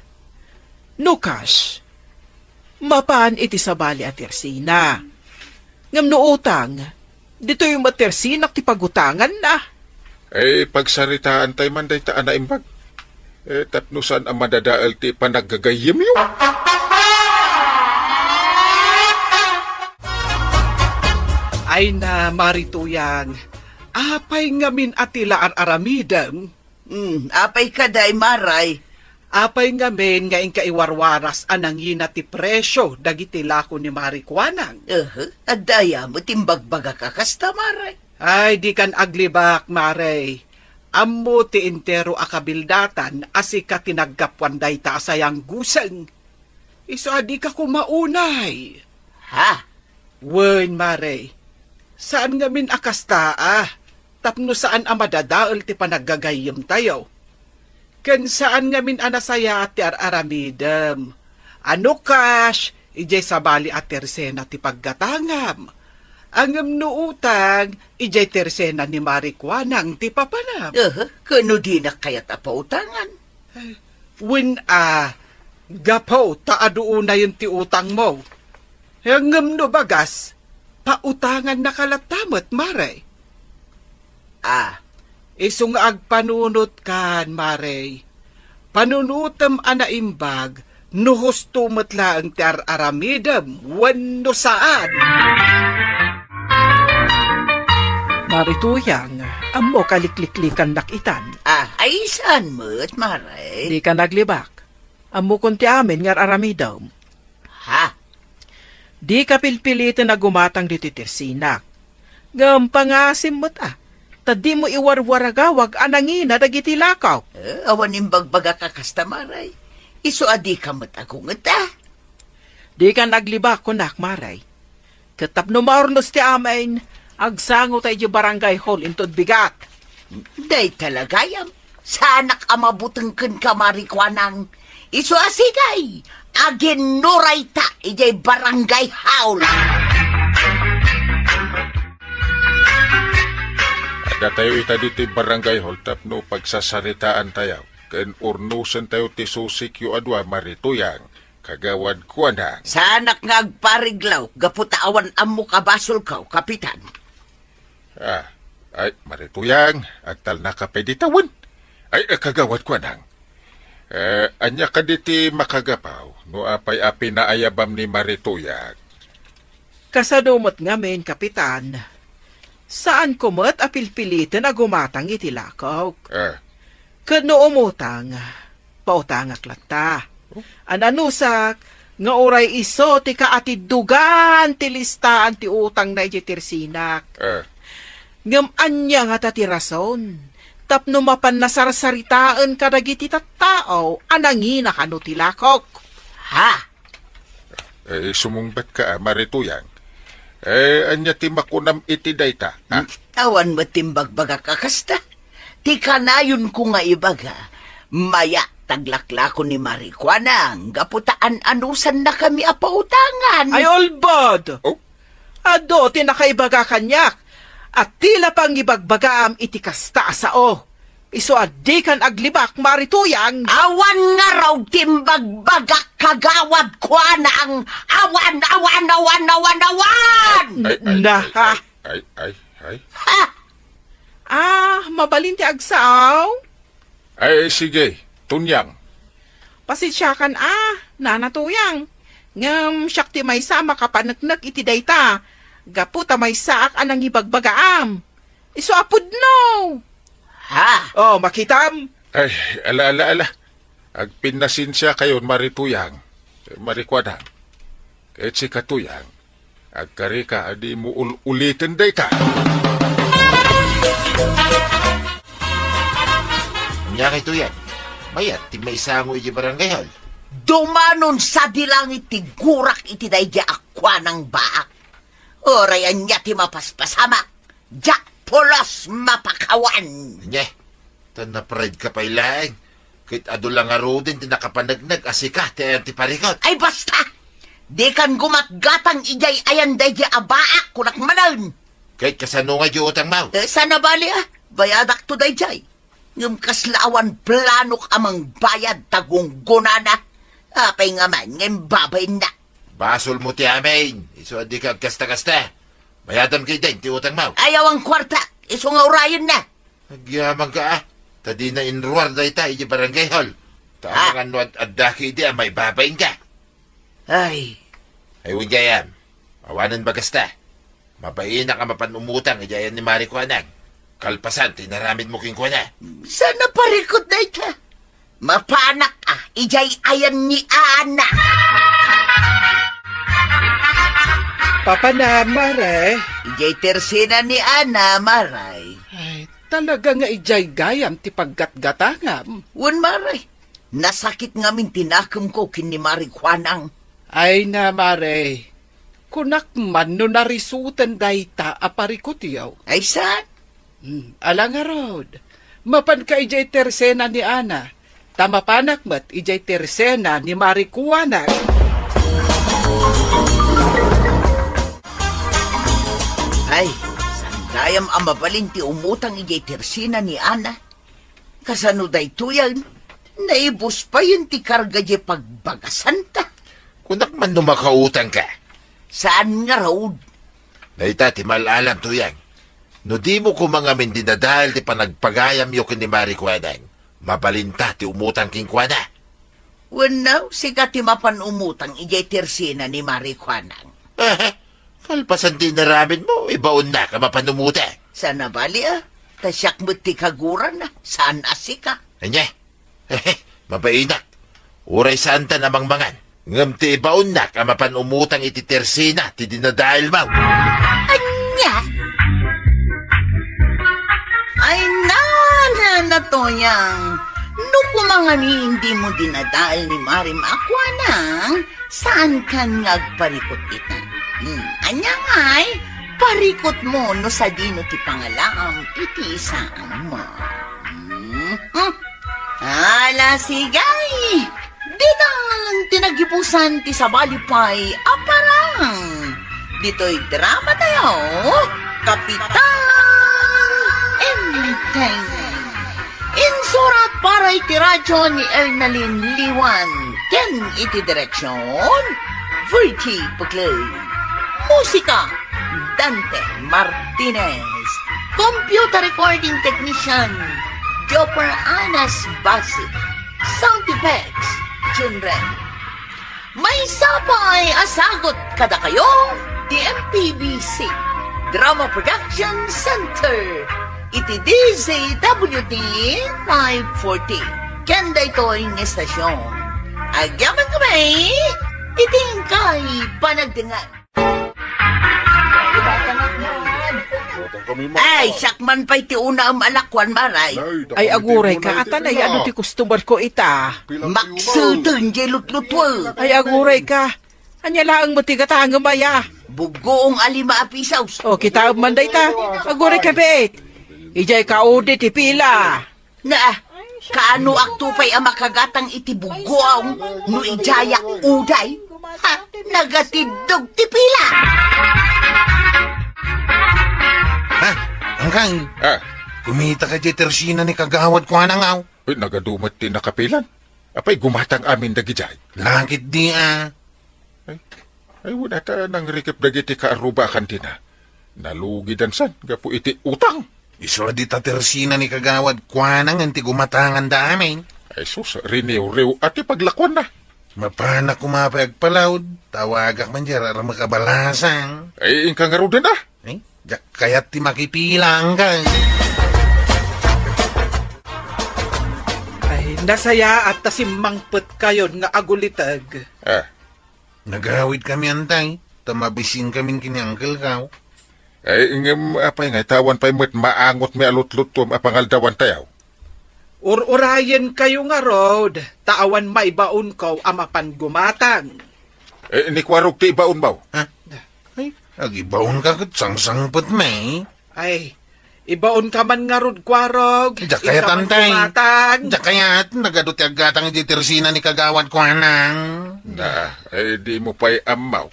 No kas, mapan iti sabali a tersina. Ngem no utang, ditoy met tersinak ti pagutanganna. Eh, pagsaritaantay man dayta a naimbag. Eh, tapno saan a madadael ti panaggagayyemyo. Ay na, Mari Tuyang, apay ngamin a ti la ar-aramidem? Hmm, apay kadi, Maray? Apay ngamin nga inka iwarwaras a nangina ti presio dagiti lako ni Mari Kuanang? Aha, adda aya met imbagbagak a kasta, Maray? Ay, dikan aglibak, Maray. Ammo ti entero a kabildatan a sika ti naggapuan dayta a sayangguseng. Isu a dika koma unay. Ha? Wen, Maray. Saan ngamin a kasta a, tapno saan a madadael ti panaggagayyemtayo. Ken saan ngamin a nasayaat ti ar-aramidem. A no kas, idiay sabali a tersena ti paggatangam. Ngem no utang, idiay tersena ni Mari Kuanang ti papanam. Aha, ken no dinak kayat a pautangan? Wen a, gapu ta adu unayen ti utangmo. Ngem no bagas, pautangannaka latta met, Maray. Ah, isu nga agpanunotkan, Maray. Panunotem a naimbag no husto met laeng ti ar-aramidem wenno saan. Mari Tuyang, ammok a likliklikannak itan. Ah, ay saan met, Maray? Dika naglibak. Ammokon ti amin nga ar-aramidem. Ha? Dika pilpiliten a gumatang ditoy tersinak. Ngem pangasim met a, ta dimo iwarwaragawag a nangina dagiti lako. Eh, awan imbagbagak a kasta, Maray. Isu a dika met agunget a. Dika naglibak, kunak, Maray. Tapno maurnos ti amin, agsango tayo idiay barangay hall inton bigat. Dayta la gayam, saanak a mabuteng kenka, Mari Kuanang. Isu a sigay, aginnurayta idiay barangay hall. Adda tayo ita ditoy barangay hall tapno pagsasaritaan tayo ken urnosen tayo ti susikyo a dua, Mari Tuyang. Kagawad Kuanang. Saanak nga agpariglaw gapu ta awan ammok a basolko, Kapitan. Ah, ay, Mari Tuyang, agtalnaka pay dita wen. Ay, eh, Kagawad Kuanang. Eh, ania kadi ti makagapu no apay a pinaayabam ni Mari Tuyang? Kasano met ngamin, Kapitan? Saanko met a pilpiliten a gumatang iti lakok. Eh. Ket no umutang, pautangak latta. Oh. Ananusak nga uray isu ti kaatiddugan ti listaan ti utangna idiay tersinak. Eh. Ngem ania ngata ti rason tapno mapan nasarsaritaen kadagiti tattao a nangina kano ti lakok? Ha? Eh, sumungbatka, a, Mari Tuyang. Eh, ania ti makunam iti dayta, a? Hmm, awan met ti imbagbagak a kasta. Ti kanayonko nga ibaga, mayat ti aglaklako ni Mari Kuanang gapu ta an-anusannakami a pautangan. Ay, ulbod! Oh? Adu ti nakaibaga kaniak, a ti la pangibagbagaam iti kasta a sao. Isu a dikan aglibak, Mari Tuyang. Awan ngarud ti imbagbagak, Kagawad Kuanang. Awan, awan, awan, awan, awan! Ay, ay, Na, ay, ha? Ay, ay, ay. Ha? Ah, mabalin ti agsao? Ay, sige, Tunyang. Pasensiakan a, Nana Tuyang. Ngem siak ti maysa a makapaneknek iti dayta, gapu ta maysaak a nangibagbagaam. Isu a pudno! Ha? Oh, makitam? Ay, ala, ala, ala. Agpinnasensiakayon, Mari Tuyang. Mari Kuanang. Ket sika, Tuyang, agkarika a dimo ul-uliten dayta. Ania kay, Tuyang? Mayat ti maisango iti barangay hall. Dumanon sadi langit ti gurak iti daydiay a Kuanang baak. Uray ania ti mapaspasamak, diak pulos mapakawan. Ania? Ta naparidka pay laeng, ket adu la ngaruden ti nakapaneknek a sika ti ayan ti parikut. Ay, basta! Dikan gumatgatang idiay ayan daydiay a baak, kunak manen. Ket kasano nga diay utangmo? Eh, saan a bali, a? Bayadakto daydiay. Ngem kasla awan planok a mangbayad ta gunggonana. Apay ngamin nga imbabainna? Basolmo ti amin. Isu a dika agkasta-kasta. Bayadam ketdin ti utangmo. Ay, awan kuarta. Isu nga urayenna. Agyamanka, a. Ta dina inruar dayta iti barangay hall. Ta Ah. amangan no ad-, adda ketdi a maibabainka. Ay. Ay, wen gayam. Awanen bagasta. Mabainak a mapan umutang iti ayan ni Mari Kuanang. Kalpasan ti inaramidmo kenkuana. Saan a parikut dayta? Mapanak a, idiay ayan ni Ana. Papanam, Mare? Idiay tersena ni Ana, Mare. Ay, talaga nga idiay gayam ti paggatgatangam. Wen, Mare. Nasakit ngamin ti nakemko ken ni Mari Kuanang. Ay na, Mare. Kunak man no narisuten dayta a parikutyo. Ay, saan? Hmm, ala ngarud. Mapanka idiay tersena ni Ana, ta mapanak met idiay tersena ni Mari Kuanang. Ay, saan gayam a mabalin ti umutang idiay tersena ni Ana? Kasano daytoyen? Naibus payen ti karga diay pagbagasanta. Kunak man no makautangka. Saan ngarud? Dayta ti mal-alam, Tuyang. No dimo koma ngamin dinadael ti panagpagayamyo ken ni Mari Kuanang, mabalinta ti umutang kenkuana. Wenno, sika ti mapan umutang idiay tersena ni Mari Kuanang. Aha, kalpasan ti inaramidmo, ibaonnak a mapan umutang. Saan a bali, a. Ta siak met ti kagurana, saan a sika. Ania? Mabainak. Uray saantan a mangmangan. Ngem ti ibaonnak a mapan umutang iti tersena ti dinadaelmo. Ania? Ay, nana, Nana Tuyang. No koma ngamin dimo dinadael ni Mari Kuanang, saankan nga agparikut ita. Hmm, ania ngay, parikutmo no sadino ti pangalaam iti saanmo. Hmm, hmm. Ala, sige. Dita ti naggibusan ti sabali pay a parang. Ditoy drama tayo, Kapitan Enteng. Insurat para iti radyo ni Ernalyn Liwan ken iti direksyon, Virgie Buclay. Musika, Dante Martinez. Computer recording technician, Jopper Anas Basi. Sound effects, Junren. Maysa pay a sagut kadakayo ti M P B C Drama Production Center iti D Z W D five forty. Ken daytoy nga estasyon, agyamankami iti inkay panagdengngeg. Ay, siak man pay ti unaem a lakuan, Maray. Ay, aguray ka, atan ay adu ti customer ko ita. Makseten jay lutlutuek. Ay, aguray ka. Ania laeng met ti gatangem aya? Buggoong a lima a pisos. O, kitaem man dayta. Aguray ka, bet. Idiay ka udi ti pila. Na, kaanoakto pay a makagatang iti buggoong no idiayak uday? Ha, nagatiddog ti pila. Ha? Angkang? Ah. Kumita ka diay tersina ni Kagawad Kuanang, aw? Ay, nagadu met ti nakapilan. Apay, gumatang amin dagidiay? Lakit di, a. Ay, ay, wen ata nangrikep dagiti kaarruba a kantina. Nalugidan san gapu iti utang. Isu a dita tersina ni Kagawad Kuanang ti gumatanganda amin. Ay sus, riniwriw a ti paglakuanna. Mapanak koma pay agpalaod, tawagak man diay ramak a balasang. Ay, inka ngaruden a. Eh, diak kayat ti makipila, angkang. Ay, nasayaat ta simmangpetkayon nga aguliteg. Ah. Nagawidkami, antay, ta mabisinkamin ken ni Uncle Kao. Ay, ngem apay ngay, ta awan pay met maangotmi a lutlutuem a pangaldawantayo. Ur-urayenkayo ngarud, ta awan maibaonko a mapan gumatang. Eh, ni Kuarog ti ibaonmo? Ha? Ay, agibaonka ket sangsangpetmi. Ay, ibaonka man ngarud, Kuarog. Diak kayat, antay. Diak kayat, nagadu ti aggatang iti tersina ni Kagawad Kuanang. Na, ay, dimo pay ammo.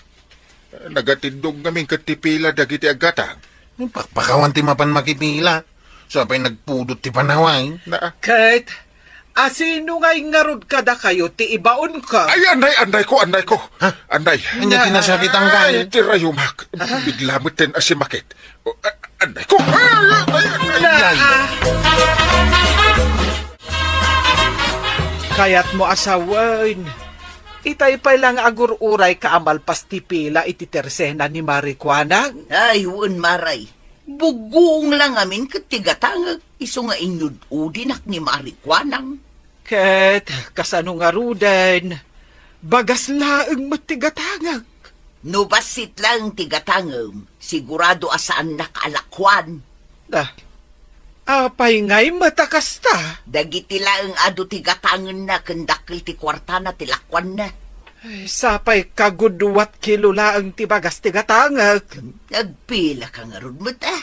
Nagatiddog ngamin ket ti pila dagiti aggatang. Pakpakawan ti mapan makipila. Sa pay nagpudot ti panaway. Na. Ket, asino ngay ngarud kadakayo ti ibaonko? Ay, anday, anday ko, anday ko. Ha? Anday. Ania ti nasakit, angkang? Ay, ti rayumak. Ah. Bigla met ten a simakit. O, a-, anday ko. Ay, ay, ay, ay, ay. Kayatmo a sawen, itay pay la nga agur-urayka a malpas ti pila iti tersena ni Mari Kuanang? Ay, wen, Maray. Buggoong la ngamin ket ti gatangek, isu nga inyud-udinak ni Mari Kuanang. Ket kasano ngaruden, bagas laeng met ti gatangek. No bassit laeng ti gatangem, sigurado a saannak a lakuan. Da, apay ngay met a kasta? Dagiti laeng adu ti gatangenna ken dakkel ti kuartana ti lakuanna. Ay, sapay kagudua ti kilo laeng ti bagas ti gatangek. Nagpilaka ngarud met, a?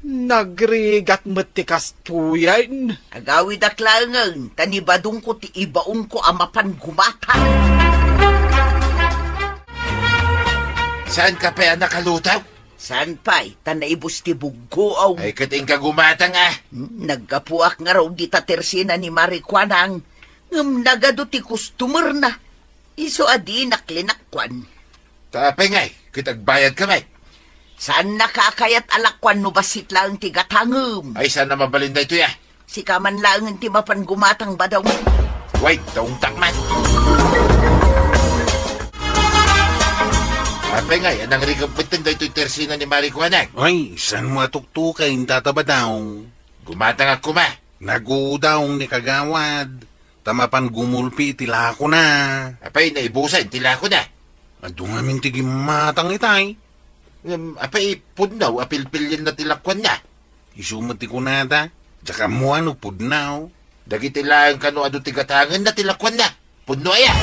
Nagrigat met ti kastoyen. Agawidak laengen, ta nibadongko ti ibaonko a mapan gumatang. Saanka pay a nakalutaw? Saan pay, ta naibus ti buggoong. Ay, ket inka gumatang, a. Hmm, naggapuak ngarud dita tersina ni Mari Kuanang, ngem nagadu ti kustomerna. Isu a dinak linakuan. Ta apay ngay, ket agbayadka met? Saannaka a kayat a lakuan no bassit laeng ti gatangem. Ay, saan a mabalin daytoy, a? Sika man laengen ti mapan gumatang, badaw. Way, daungtak man. Apay ngay, a nangrikep metten daytoy tersina ni Mari Kuanang? Ay, saanmo a tuktuken, Tata Badaw? Gumatangak koma. Nagudaw ni Kagawad, ta mapan gumulpi iti lakona. Apay, naibusan ti lakona? Adu ngamin ti gimmatang itay. Ngem, apay, pudno a pilpilienna ti lakuanna? Isu met ti kunada, diak ammo no pudno. Dagiti laeng kano adu ti gatangenna ti lakuanna. Pudno aya?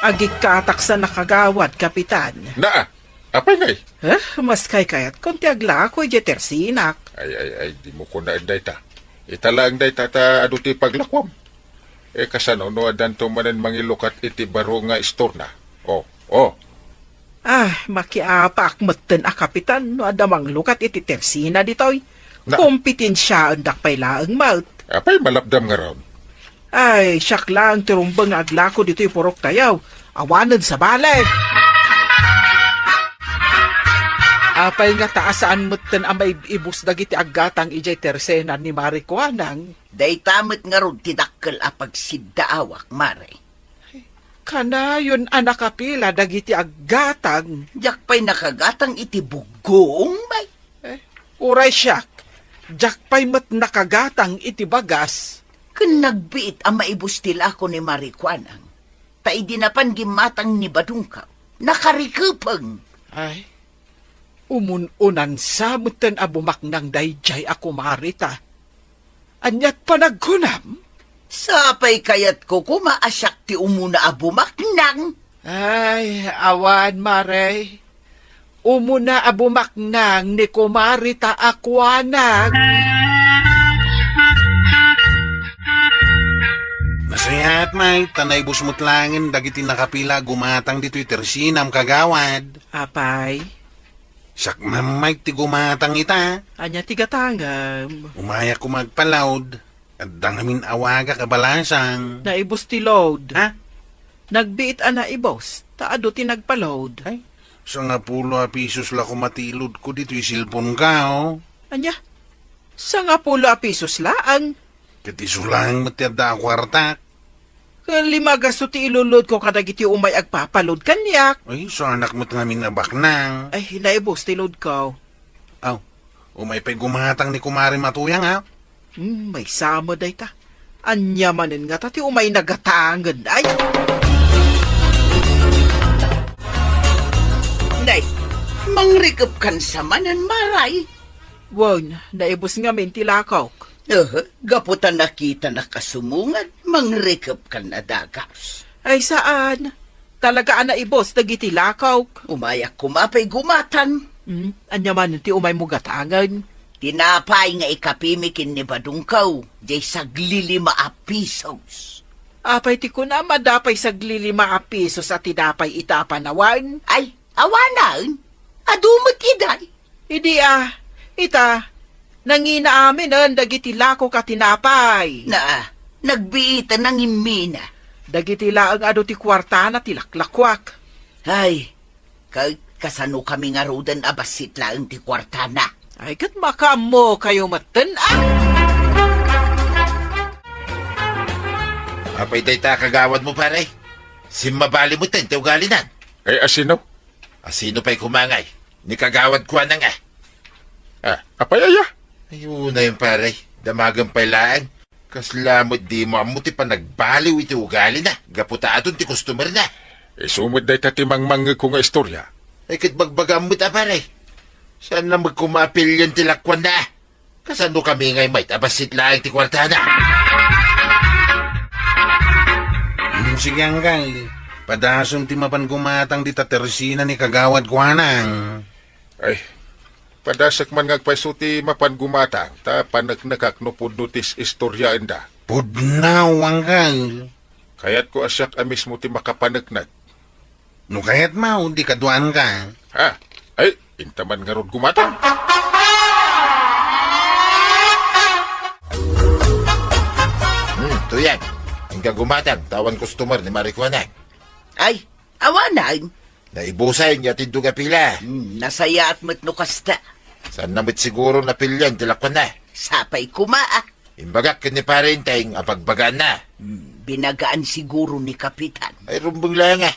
Agikkatak sa nakagawad, Kapitan. Naa, apay ngay? Eh, mas kaykayatkon ti aglako idiay tersinak. Ay, ay, ay, dimo kunaen dayta. Ita laeng dayta ta adu ti paglakuam. Eh, kasano no addanto manen mangilukat iti baro nga istorna? Oh, oh. Ah, makiapaak metten a kapitan no adda manglukat iti tersina ditoy. Na- Kompetensyaendak pay laeng met. Apay malapdam ngarud? Ay, siak laeng ti rumbeng nga aglako ditoy puroktayo. Awanen sabali. Apay nga ta a saan metten a maib-ibus dagiti aggatang idiay tersena ni Mari Kuanang? Dayta met ngarud ti dakkel a pagsiddaawak, Mari. Kanayon a nakapila dagiti aggatang. Diak pay nakagatang iti buggoong, bay. Eh, uray siak, diak pay met nakagatang iti bagas. Ken nagbiit a maibus ti lako ni Mari Kuanang. Ta idi napan gimmatang ni Badungkaw, nakarikepeng. Ay, umun-unansa metten a bumaknang daydiay a kumarita. Aniat panagkunam? Sapay kayatko koma a siak ti umuna a bumaknang. Ay, awan, Mare. Umuna a bumaknang ni Kumarita a Kuanang. Nasayaat, May, ta naibus met laengen dagiti nakapila a gumatang ditoy tersinam, kagawad. Apay? Siak man, May, ti gumatang ita. Ania ti gatangem? Umayak koma agpa-load. Adda ngamin awagak a balasang. Naibus ti load. Ha? Nagbiit a naibus, ta adu ti nagpa-load. Ay, sangapulo a pisos la koma ti i-load ko ditoy cellphone ko, oh. Ania? Sangapulo a pisos laeng? Ket isu laeng met ti adda a kuartak. Ket lima a gasto ti i-load ko kadagiti umay agpapa-load kaniak. Ay, saanak met ngamin a baknang. Ay, naibus ti load ko. Aw, umay pay gumatang ni Kumare Matuyang, a? Hmm, maysa met dayta. Ania manen ngata ti umay nagatangen, ay? Nay, mangrikepkan sa manen, Maray. Wen, naibus ngamin ti lakok. Eh, gapu ta nakitanak a sumungad, mangrikepkan a dagas. Ay, saan. Talaga a naibus dagiti lakok. Umayak koma pay gumatang. Hmm, ania manen ti umaymo gatangen? Tinapay nga ikapimi ken ni Badungkaw, diay saglilima a pisos. Apay ti kunam a adda pay saglilima a pisos a tinapay ita a panawen? Ay, awanen. Adu met idiay. Idi a, ita, nangina aminen dagiti lakok a tinapay. Na, nagbiit a nangimmina. Dagiti laeng adu ti kuartana ti laklakuak. Ay, ka-, kasano kami ngaruden a bassit laeng ti kuartana? Ay, ket makaammokayo metten, a? Apay dayta a kagawadmo, pare? Simmabali metten ti ugalinan. Ay, asino? Asino pay koma ngay? Ni kagawad Kuanang, a? Ah, apay aya? Ay, unayen, pare. Damagen pay laeng. Kasla met dimo ammo ti panagbaliw iti ugalina gapu ta adun ti kustomerna. Isu met dayta ti mangmangngegko nga istorya. Ay, ket bagbagam met a, pare. Saanna met koma a pilien ti lakuanna, a? Kasano kami ngay met a bassit laeng ti kuartana? Hmm, sige, anggal. Padasem ti mapan gumatang dita tersina ni kagawad Kuanang. Ay, padasek man nga agpayso ti mapan gumatang, ta paneknekak no pudno ti is-istoryaenda. Pudno, anggal. Kayatko a siak a mismo ti makapaneknek. No kayatmo, di kaduaanka. Ha? Ay, inta man ngarud gumatang. Hmm, Tuyang. Inka gumatang, ta awan customer ni Mari Kuanang. Ay, awanen. Naibusan nga tindog a pila. Hmm, nasayaat met no kasta. Saanna met siguro a pilien ti lakuanna? Sapay koma, a. Imbagak ken ni Pare Enteng a bagbagaanna. Hmm, binagaan siguro ni Kapitan. Ay, rumbeng laeng, a.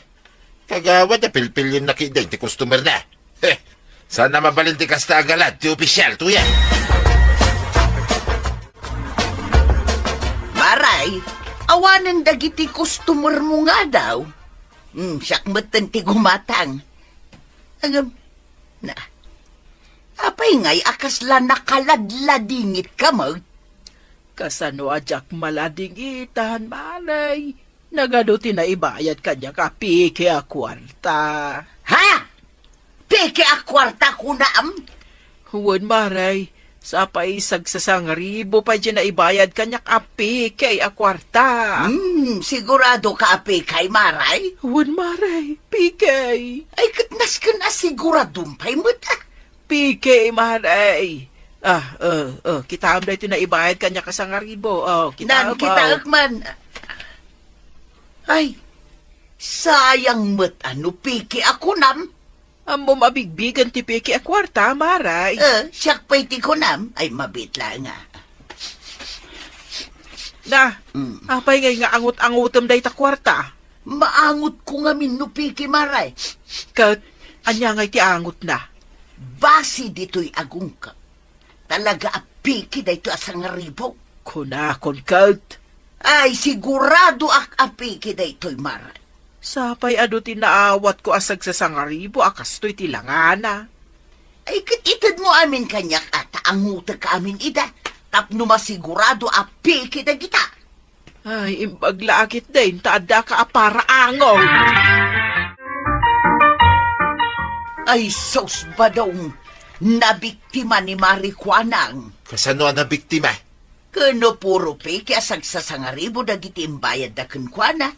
Kagawad a pilpilienna ketdin ti customerna. Heh, saanna mabalin ti kasta a galad ti opisyal, Tuyang. Maray, awanen dagiti customermo nga adu. Hmm, siak metten ti gumatang. Ngem, na, apay ngay a kasla nakaladladingitka met? Kasano a diak maladingitan, Maray? Nagadu ti naibayad kaniak a peke a kuarta. Ha? Peke a kuarta kunam? Wen, Mare. Sapay sagsasangribo pay ti naibayad kaniak a peke a kuarta. Hmm, sigurado ka a peke, Mare? Wen, Mare. Peke. Ay, ket nasken a siguradom pay met, ah. Peke, Mare. Ah, eh, eh, kitaem daytoy naibayad kaniak a sangribo. Oh, kitaem, Nan, kitaek man. Ay, sayang met a no peke a kunam. Ammom a bigbigen ti peke a kuarta, Mare. Eh, siak pay ti kunam. Ay, mabiit laeng, ah. Na, Mm. apay ngay nga angut-angutem dayta kuarta? Maangutko ngamin no peke, Mare. Ket, ania ngay ti angutna? Basi ditoy agungka. Talaga a peke daytoy a sangribo. Kunakon ket. Ay, siguradoak a peke daytoy, Mare. Sapay adu ti naawatko a sagsasangribo a kastoy ti langana. Ay, ket itedmo amin kaniak a ta angutek amin ida. Tapno masigurado a peke dagita. Ay, imbag la a ketdin, ta addaka a paraango. Ay, sus, Badong, nabiktima ni Mare Kuanang. Kasano a nabiktima? Ken no puro peke a sagsasangribo dagiti imbayadda kenkuana.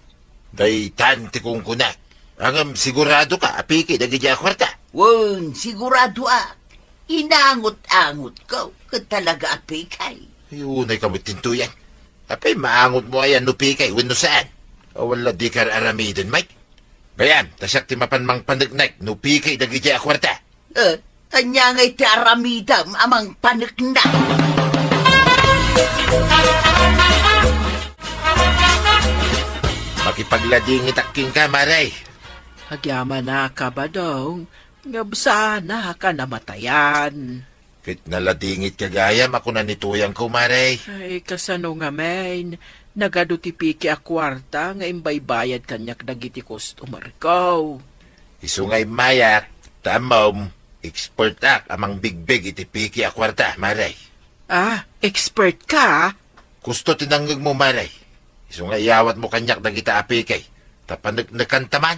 Daytan ti kunkunak. Ngem sigurado ka a peke dagiti a kuarta? Wen, sigurado a. Inangot-angotko, ket talaga a peke. Ay, unay ka met tintuyan. Apay maangotmo ayan no peke wenno saan? Awan la dika ar-aramiden, Mike. Gayam, ta siak ti mapan mangpaneknek no peke dagiti a kuarta. Eh, ania ngay ti aramidem a mangpaneknek? Makipagladingitak kenka, Mare. Agyamanak, Badong, ngem saannak a namatayan. Ket naladingitka gayam a kuna ni tuyangko, Mare. Ay, kasano ngamin? Nagadu ti peke a kuarta nga imbaybayad kaniak dagiti customerko. Isu nga immayak, ta ammom, expertak a mangbigbig iti peke a kuarta, Mare. Ah, expert ka? Kusto ti nangngegmo, Mare. Isu nga iyawatmo kaniak dagita a peke, ta paneknekanta man.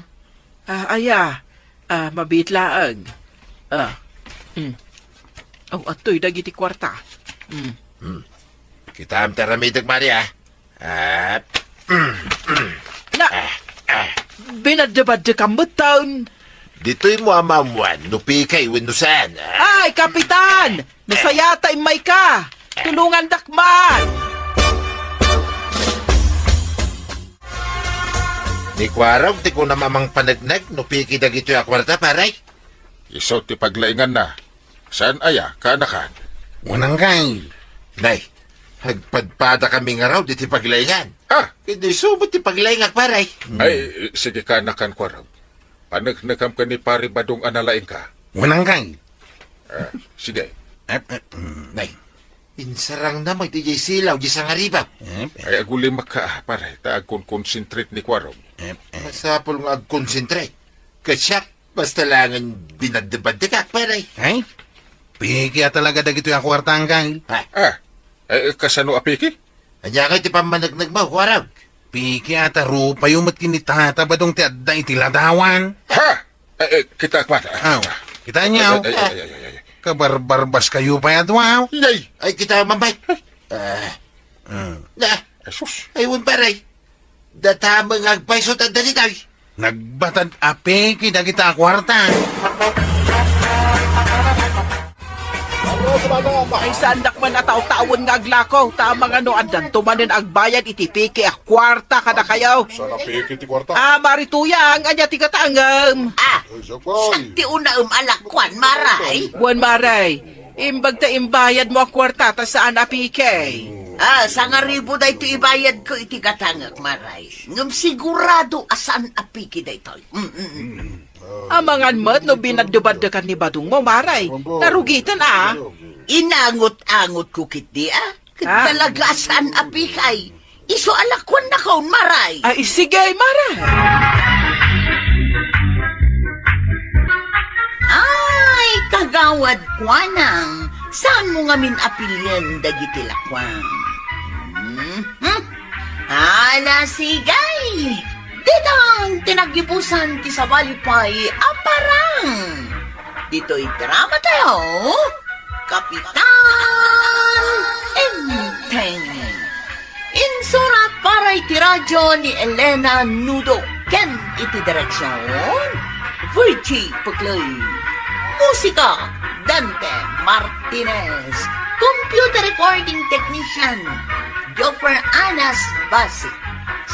Ah, aya. Ah, mabiit laeng. Ah. Mm. Oh, adtoy dagiti kuarta. Mm. Hmm. Kitaem ti aramidek, Mare, ah. Ah. Mm, mm. Na, Ah, ah. Binaddebaddekam metten. Ditoymo a maammuan no peke wenno saan. Ah. Ay, Kapitan! Nasayata, immayka! Tulongandak man! Ni Kuarog ti kunam a mangpaneknek no peke dagitoy a kuarta, pare? Isu ti paglainganna. Saan aya, kaanakan? Wen, Angkel. Nay, agpadpadakami ngarud iti paglaingan. Ah! Ket isu met ti paglaingak, pare. Hmm. Ay, sige, kaanakan, Kuarog. Paneknekam ken ni Pare Badong a nalaingka. Wen, Angkel. Ah, sige. Ep, ep, mm. Nay, insarangna met diay silaw, diay sangaribaw. Ep, ep. Ay, agulimakka, ah, pare, ta agkon-concentrate ni Kuarog. Ep, ep. Masapul nga agkonsentrate. Ket siak, basta laengen binaddebaddekak, pare. Ay? Peke a talaga dagitoy a kuarta, Angkel. Ha? Ah, eh, kasano a peke? Ania ngay ti pammaneknekmo, Kuarog? Peke a ta rupayo met ken ni Tata Badong ti adda iti ladawan. Ha? Eh, eh, kitaek man. Aw, kita niyo? Ay, ay, ay, ay, ay, ay, ay. Kabarbarbaskayo pay a dua. Yay! Ay, kita man, bay. Ah. Hmm. Na. Jesus. Ay, wen, pare. Data met nga agpayso ta dagitoy. Nagbatad a peke dagita a kuarta. Ay, saandak man a taw-tawen nga aglako, ta amangan no addanto manen agbayad iti peke a kuarta kadakayo. Saan a peke ti kuarta? Ah, Mare Tuyang, ania ti gatangem? Ah, Ay, siak pay. Siak ti unaem a lakuan, Mare. Wen, Mare. Imbag ta imbayadmo a kuarta ta saan a peke. Ah, sangaribu daytoy ibayadko iti gatangek, Mare. Ngem sigurado a saan a peke daytoy. Mm, mm, mm. Amangan met no binaddebaddekan ni Badongmo, Mare. Narugiten, ah. Inangot-angotko ketdi, ah. Ket talaga a saan a peke. Isu a lakuannakon, Mare. Ay, sige, Mare. Ay, Kagawad Kuanang, saanmo ngamin a pilien dagiti lakuam? Mhm. Ala, sige. Ditan ti naggibusan ti sabali pay a parang. Ditoy drama tayo, Kapitan Enteng. Insurat para iti radyo ni Elena Nudo ken iti direksyon, Virgie Puclay. Musika, Dante Martinez. Computer recording technician, Joffer Anas Basi.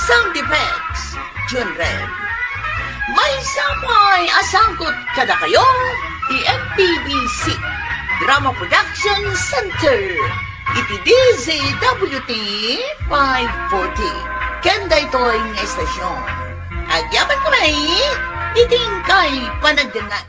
Sound effects, Jun Red. Maysa pay a sangkot kadakayo ti M P B C Drama Production Center iti D Z W T five forty. Ken daytoy nga estasyon, agyamankami iti inkay panagdengngeg.